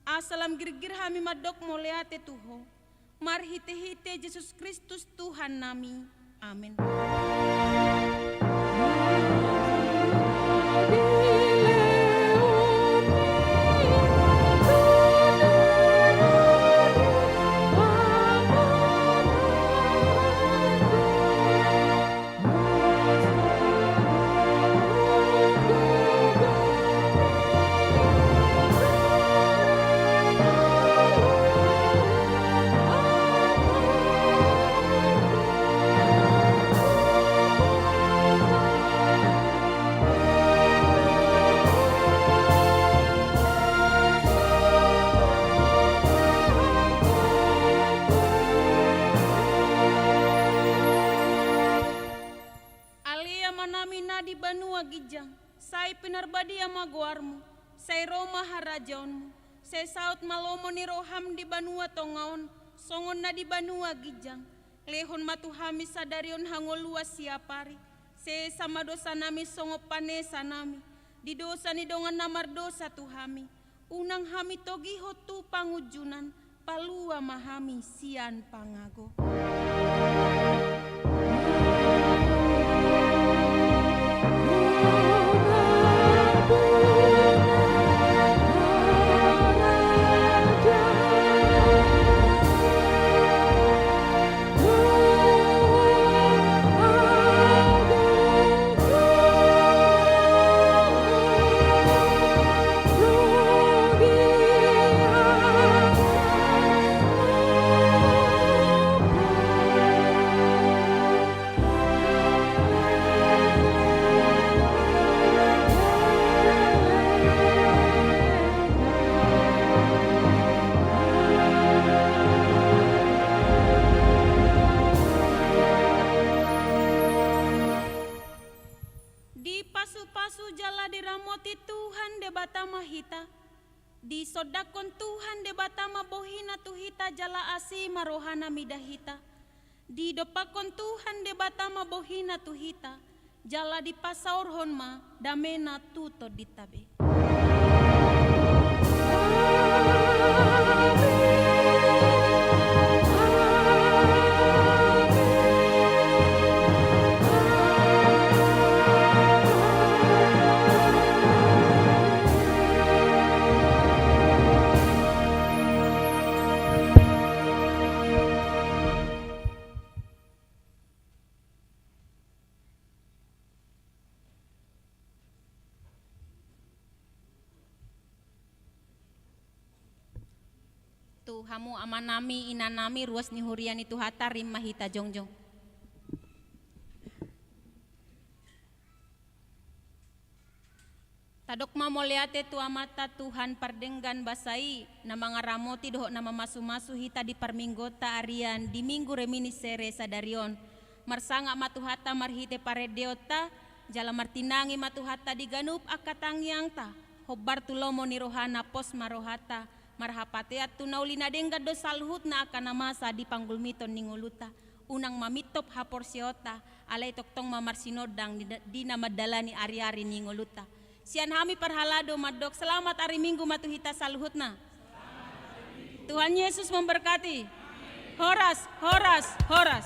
asa lam girgir hami mandok mauliate tu Ho, marhitehite Jesus Kristus Tuhannami. Amen. Ale Amanami na di banua ginjang, sai pinarbadia ma goarmu, sai ro ma harajaonmu, sai saut ma lomo ni roham di banua tonga on, songon na di banua ginjang. Lehon ma tu hami sadari on hangoluan siapari, sesa ma dosanami songon panesanami di dosa ni dongan na mardosa tu hami. Unang hami togihon tu pangunjunan, palua ma hami sian pangago. Dipasupasu jala diramoti Tuhan Debata ma hita. Disondangkon Tuhan Debata ma bohina tu hita jala asi ma rohana mida hita. Didompakkon Tuhan Debata ma bohina tu hita, jala dipasaorhon ma damena tu tondinta be. Tu hamu amanami, inanami, ruas ni huria ni Tuhanta, rim ma hita jongjong. Tadok ma mauliate tu Amanta Tuhan pardenggan basa i, na mangaramoti dohot na mamasumasu hita di parmingguonta arian di Minggu Reminiscere sadari on. Marsangap ma Tuhanta marhite parendeonta, jala martinangi ma Tuhanta di ganup angka tangiangta, hombar tu lomo ni rohana. Pos ma rohanta, marhapatean tu na uli na denggan do saluhutna angka na masa di panggulmiton ni ngolunta. Unang ma mintop haporseaonta, alai tongtong ma marsinondang di, di na mandalani ariari ni ngolunta. Sian hami parhalado mandok selamat ari Minggu ma tu hita saluhutna. Tuhan Yesus memberkati. Horas, horas, horas.